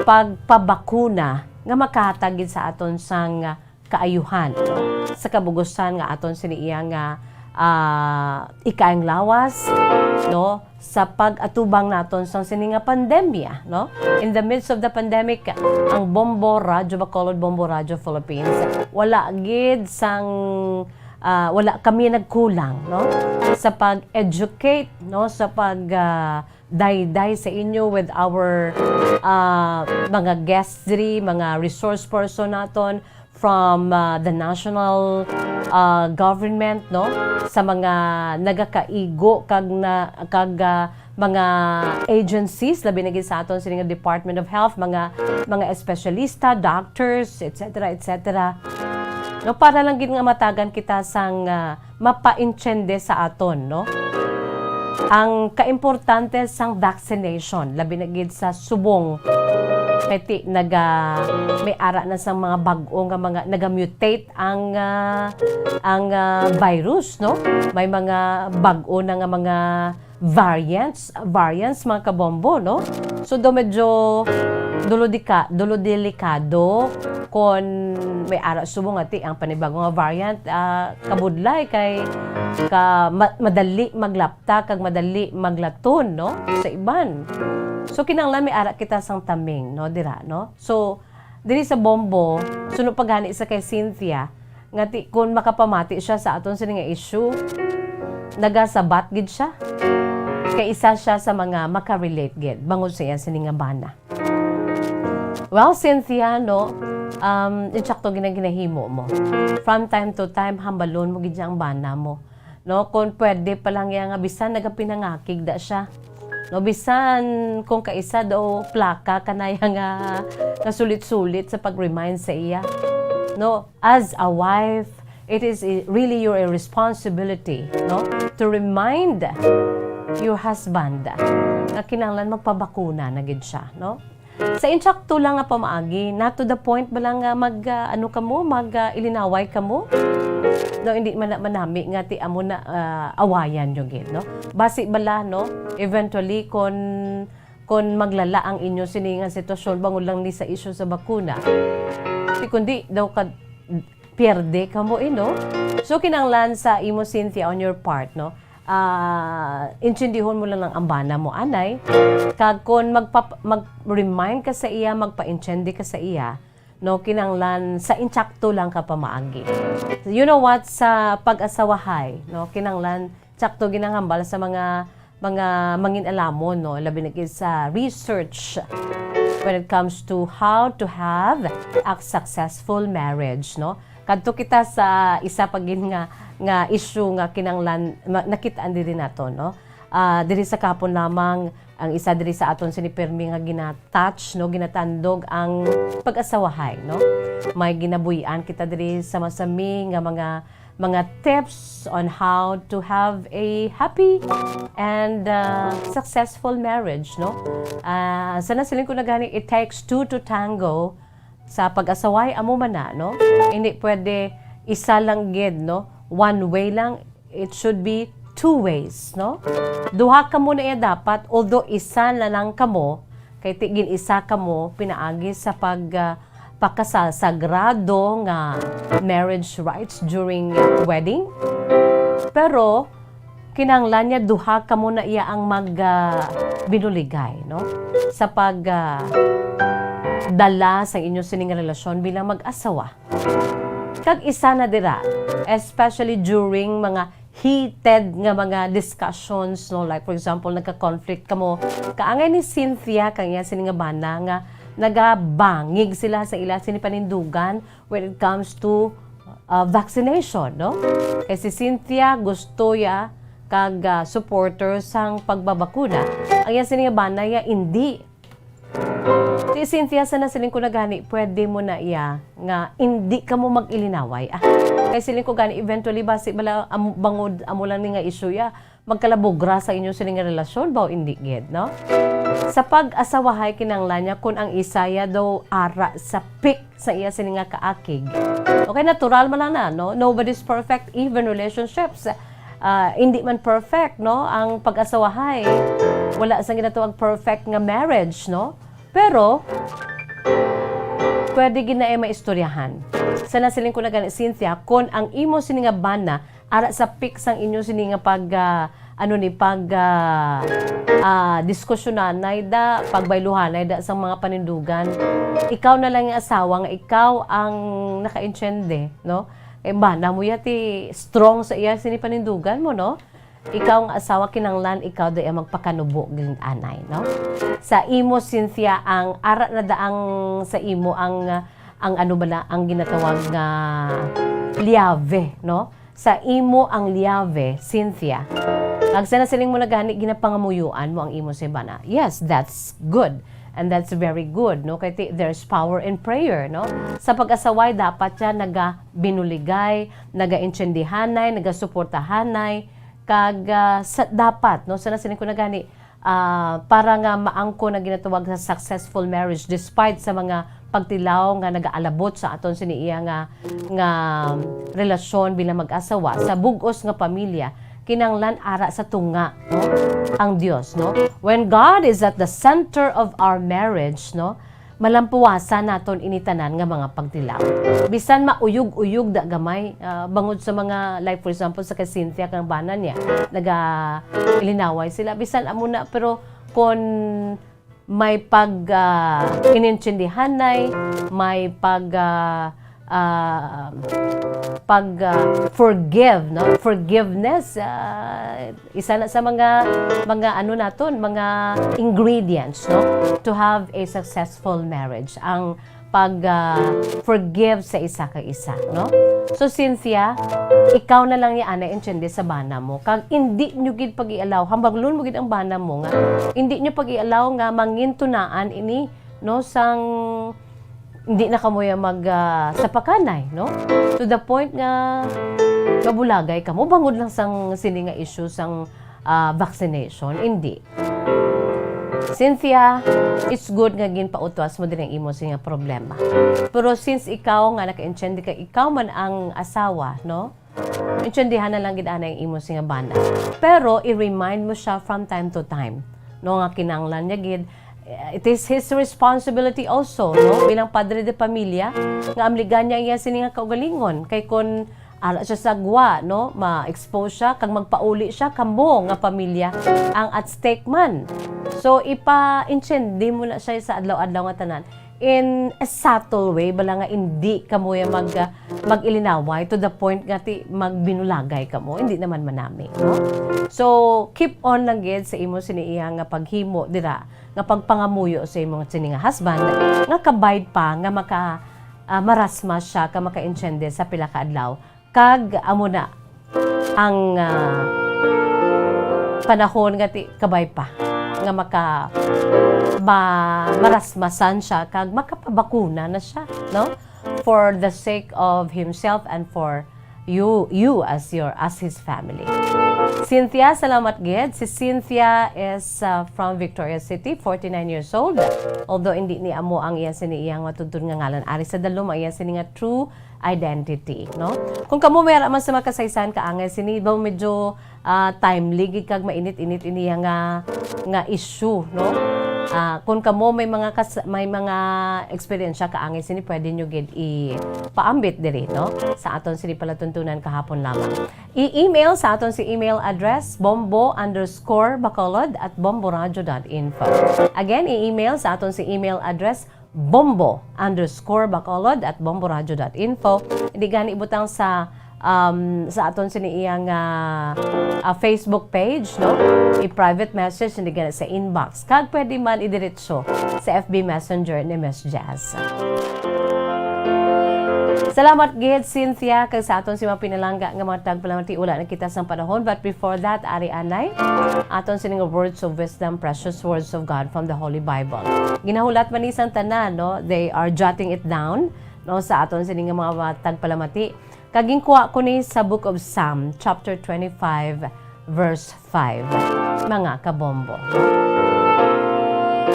pagpabakuna nga makahatag gid sa aton sang, ah, kaayuhan, no? Sa kabugusan nga aton sini iya nga, ah, ikaayong lawas, no? Sa pag-atubang naton sang sini nga pandemya, no? In the midst of the pandemic, ang Bombo Radyo Bacolod, Bombo Radyo Philippines, wala gid sang, ah, wala kami nagkulang, no? Sa pag-educate, no? Sa pag, ah, dayday sa inyo with our, ah, mga guests diri, mga resource person naton from, ah, the national, ah, government, no? Sa mga nagakaigo kag na, kag, ah, mga agencies, labi na gid sa aton sini nga Department of Health, mga, mga espesyalista, doctors, et cetera, et cetera. No, para lang gid nga matagan kita sang, ah, mapaintiende sa aton, no? Ang kaimportante sang vaccination, labi na gid sa subong, kay ti naga, may ara na sang mga bag-o nga mga, naga-mutate ang, ah, ang, ah, virus, no? May mga bag-o na nga mga variants, variants, mga kabombo, no? So, daw medyo dulo dika-, dulo delikado kon may ara subong nga ti ang panibago nga variant, ah, kabudlay kay ka, ma-, madali maglapta kag madali maglaton, no? Sa iban. So, kinahanglan may ara kita sang taming, no? Dira, no? So, diri sa bombo, suno pa gani sa kay Cynthia, nga ti, kun makapamati siya sa aton sini nga issue, nagasabat gid siya. Kay isa siya sa mga makarelate gid, bangod sa iya sini nga bana. Well, Cynthia, no, um, insakto gid ang ginahimo mo. From time to time, hambalon mo gid ang bana mo. No, kung pwede pa lang iya nga bisan nagapinangakig da siya. No, bisan kung kaisa daw plaka kanaya nga, nga sulit-sulit sa pag-remind sa iya. No, as a wife, it is i-, really your responsibility, no, to remind your husband nga kinahanglan magpabakuna na gid siya, no? Sa insakto lang nga pamaagi, not to the point ba lang nga mag, ah, ano kamo, mag, ah, ilinaway kamo? No, hindi man na manami nga ti amo na, ah, awayan nyo gid, no? Basi bala, no? Eventually, kon, kon maglala ang inyo sini nga sitwasyon, bangod lang ni sa issue sa bakuna. Ti kundi daw ka, pierde kamo, eh, no? So, kinahanglan sa imo, Cynthia, on your part, no? Ah, intindihon mo lang ang bana mo, anay. Kag kon magpap-, mag-remind ka sa iya, magpaintindi ka sa iya, no, kinahanglan sa insakto lang ka pamaagi. You know what? Sa pag-asawahay, no, kinahanglan sakto ginahambal sa mga, mga mangin-alamon, no, labi na gid sa research when it comes to how to have a successful marriage, no. Kadto kita sa isa pa gid nga, nga issue nga kinahanglan ma-, nakitaan diri nato, no? Ah, diri sa kahapon lamang, ang isa diri sa aton sini pirmi nga gina-touch, no, ginatandog ang pag-asawahay, no? May ginabuy-an kita diri sama-sami nga mga, mga tips on how to have a happy and, ah, successful marriage, no? Ah, sa nasiling ko na gani, it takes two to tango. Sa pag-asaway, amo man na, no? Hindi pwede isa lang gid, no? One way lang, it should be two ways, no? Duha kamo na iya dapat, although isa na lang kamo, kay ti gin-isa kamo pinaagi sa pag, ah, pakasal, sagrado nga marriage rites during wedding. Pero, kinahanglan niya duha kamo na iya ang mag, ah, binuligay, no? Sa pag, ah, dala sa inyo sining relasyon bilang mag-asawa. Kag isa na dira, especially during mga heated nga mga discussions, no? Like, for example, nagka-conflict kamo. Kaangay ni Cynthia, kang iya sini nga bana, nga nagabangig sila sa ila sini panindugan when it comes to, uh, vaccination, no? Kay si Cynthia gusto ya kag, uh, supporter sang pagbabakuna. Ang iya sini nga bana ya, indi. Si Cynthia, sa nasiling ko na gani, pwede mo na iya nga indi kamo mag-ilinaway. Ah, kay siling ko gani, eventually, basi bala, am-, bangod amo lang ni nga issue ya, magkalabugra sa inyo sini nga relasyon, ba o indi gid, no? Sa pag-asawahay, kinahanglan niya kun ang isa ya daw ara sa peak sa iya sini nga kaakig. Okay, natural man lang na, no? Nobody's perfect, even relationships. Ah, hindi man perfect, no? Ang pag-asawahay, wala sang ginatawag perfect nga marriage, no? Pero, pwede gid na iya maistoryahan. Sa nasiling ko na gani, Cynthia, kun ang imo sini nga bana ara sa peak sang inyo sini nga pag, ah, ano ni, pag, ah, ah, diskusyonan, nay da, pagbayluhanay da sang mga panindugan. Ikaw na lang ang asawa nga ikaw ang nakaintiende, no? Eh, bana mo ya ti strong sa iya sini panindugan mo, no? Ikaw nga asawa, kinahanglan ikaw da iya magpakanubo, gid anay, no? Sa imo, Cynthia, ang ara na daang sa imo ang, ang ano bala, ang ginatawag nga liave, no? Sa imo ang liave, Cynthia. Kag sa nasiling mo na gani, ginapangamuyoan mo ang imo si bana. Yes, that's good. And that's very good, no? Kay ti-, there's power in prayer, no? Sa pag-asaway, dapat siya naga-, binuligay, nagaintindihanay, nagasuportahanay, Kag, ah, sa, dapat, no, sa nasiling ko na gani, ah, para nga maangkon ang ginatawag sa successful marriage, despite sa mga pagtilaw nga nagaalabot sa aton sini iya nga, nga relasyon bilang mag-asawa, sa bug-os nga pamilya, kinahanglan ara sa tunga, no, ang Dios, no? When God is at the center of our marriage, no, malampuwasan naton ini tanan nga mga pagtilaw. Bisan mauyog-uyog da gamay, ah, bangod sa mga, like, for example, sa kay Cynthia kang bana niya, naga-ilinaway sila. Bisan amo na, pero kon may pag, ah, inintindihanay, may pag, ah, ah, pag, ah, forgive, no? Forgiveness, ah, isa na sa mga, mga ano naton, mga ingredients, no? To have a successful marriage. Ang pag, ah, forgive sa isa ka isa, no? So, Cynthia, ikaw na lang ni ana intindi sa bana mo. Kag indi nyo gid pag-ialaw, hambaglon mo gid ang bana mo nga indi nyo pag-ialaw nga mangin tunaan ini, no, sang hindi na kamo ya mag, ah, sapakanay, no? To the point nga mabulagay kamo bangod lang sang sini nga issue sang, ah, vaccination. Hindi. Cynthia, it's good nga ginpautwas mo din ang imo sini nga problema. Pero since ikaw nga nakaintindi ka, ikaw man ang asawa, no? Intindihan na lang gid ana ang imo sini nga bana. Pero i-remind mo siya from time to time, no, nga kinahanglan niya gid, eh, it is his responsibility also, no, bilang padre de pamilya, nga amligan niya iya sini nga kaugalingon. Kay kon ara siya sa gwa, no, ma-expose siya, kag magpauli siya, kamo nga pamilya ang at stake man. So, ipa-intindi mo na siya sa adlaw-adlaw nga tanan in a subtle way, bala nga indi kamo ya mag, ah, mag-ilinaway to the point nga ti magbinulagay kamo, hindi naman manami, no? So, keep on lang gid sa imo sini iya nga paghimo dira, nga pagpangamuyo sa imo sini nga husband, nga kabayad pa nga maka, ah, marasma siya ka makaintindi sa pila ka adlaw. Kag amo na ang, ah, panahon nga ti kabay pa nga maka, ma-, marasmasan siya kag makapabakuna na siya, no? For the sake of himself and for you, you as your, as his family. Cynthia, salamat gid. Si Cynthia is, ah, from Victoria City, forty-nine years old. Although hindi ni amo ang iya sini iyang matuntun nga ngalan ari sa dalom, ang iya sini nga true identity, no? Kung kamo may ara man sa mga kasaysayan kaangay sini, ba medyo, ah, timely gid kag mainit-init ini nga, nga issue, no? Ah, kung kamo may mga kas-, may mga eksperyensya kaangay sini, pwede nyo gid ipaambit diri, no? Sa aton sini palatuntunan kahapon lamang. I-email sa aton si email address, bombo underscore bacolod at bomboradio dot info. Again, i-email sa aton si email address, bombo underscore bacolod at bomboradio dot info. Hindi gani ibutang sa, um, sa aton sini iyang, ah, ah, Facebook page, no? I-private message, hindi gani sa inbox. Kag pwede man idiretso sa F B Messenger ni Miss Jazz. Salamat gid, Cynthia, kag sa aton si mga pinalangga nga mga tagpalamati, wala na kita sang panahon. But before that, ari anay, aton sining words of wisdom, precious words of God from the Holy Bible. Ginahulat man ni sang tanan, no? They are jotting it down, no, sa aton sining mga, mga tagpalamati. Kag ginkuha ko ni sa Book of Psalm, chapter twenty-five, verse five, mga kabombo.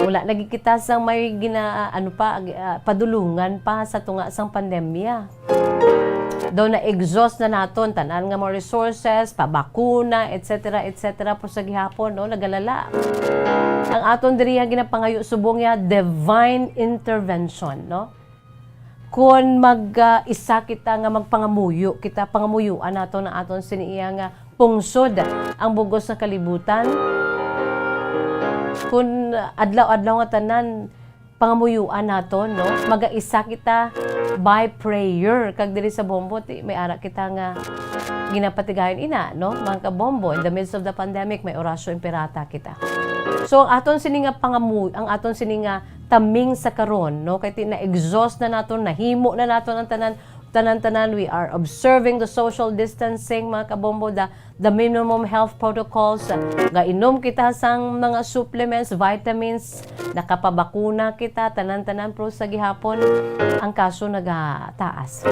Wala lagi kita sang may gina-, ano pa, ah, padulungan pa sa tunga sang pandemya. Daw na-exhaust na naton tanan nga mga resources, pabakuna, et cetera, et cetera, pero sa gihapon, no, nagalala. Ang aton diri nga ginapangayo subong ya divine intervention, no? Kon mag, ah, isa kita nga magpangamuyo, kita pangamuyuan naton ang aton sini iya nga pungsod, ang bug-os nga kalibutan. Kon adlaw-adlaw nga tanan, pangamuyuan naton, no? Magaisa kita by prayer. Kag diri sa Bombo, ti, may ara kita nga ginapatigayon ina, no? Mga kabombo, in the midst of the pandemic, may Oratio Imperata kita. So, ang aton sini nga pangamu-, ang aton sini nga taming sa karon, no? Kay ti, na-exhaust na naton, nahimo na naton ang tanan, tanan-tanan. We are observing the social distancing, mga kabombo, the, the minimum health protocols. Gainom kita sang mga supplements, vitamins, nakapabakuna kita, tanan-tanan, pero sa gihapon, ang kaso nagataas.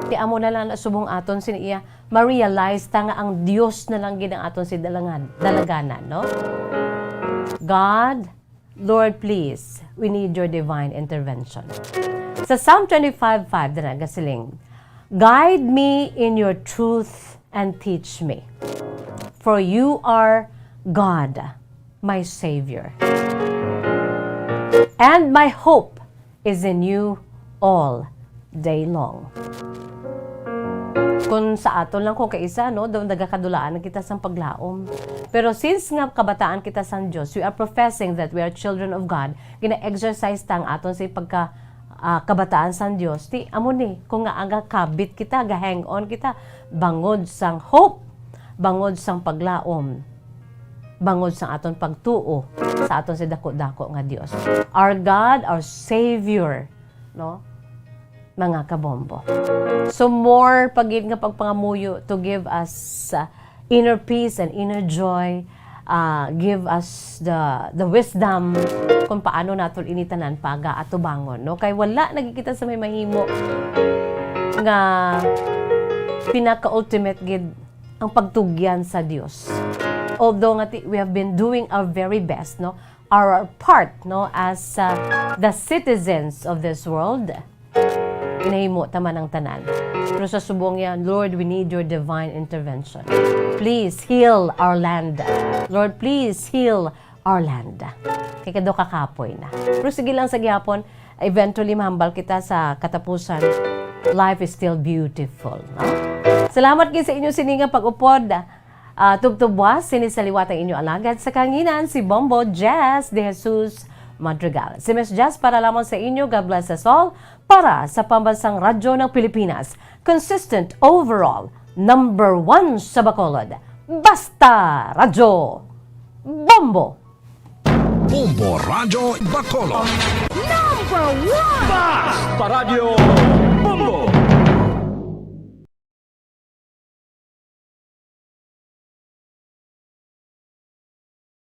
Ti amo na lang na subong aton sini iya, ma-realize ta nga ang Dios na lang gid ang aton si dalangan, dalaganan, no? God, Lord, please, we need your divine intervention. Sa Psalm twenty-five five, dira nagasiling, "Guide me in your truth and teach me, for you are God, my Savior. And my hope is in you all day long." Kung sa aton lang kung kaisa, no, daw nagakadulaan na kita sang paglaom. Pero since nga kabataan kita sang Dios, we are professing that we are children of God, gina-exercise ta ang aton sa pagka, ah, kabataan sang Dios. Ti, amo ni, kung nga ang kabit kita, ga-hang on kita, bangod sang hope, bangod sang paglaom, bangod sang aton pagtuo sa aton si dako-dako nga Dios. Our God, our Savior, no? Mga kabombo. So more pa gid nga pagpangamuyo to give us, uh, inner peace and inner joy, uh, give us the the wisdom kung paano nato ini tanan pagaatubangon, no? Kay wala na gid kita sa may mahimo nga pinaka-ultimate gid ang pagtugyan sa Dios. Although nga ti-, we have been doing our very best, no? Our part, no, as, uh, the citizens of this world. Ginahimo ta man ang tanan. Pero sa subong yan, Lord, we need your divine intervention. Please heal our land. Lord, please heal our land. Kay kado kakapoy na. Pero sige lang sa gihapon, eventually mahambal kita sa katapusan. Life is still beautiful, no? Salamat kay sa inyo sini nga pag-upod. Ah, tubtubwas, sini sa liwat ang inyo alagad sa kanginan, si Bombo Jess De Jesus Madrigal. Si Miss Jess para lamang sa inyo. God bless us all. Para sa Pambansang Radyo ng Pilipinas, consistent overall, number one sa Bacolod. Basta Radyo! Bombo! Bombo Radyo Bacolod. Number one! Basta Radyo!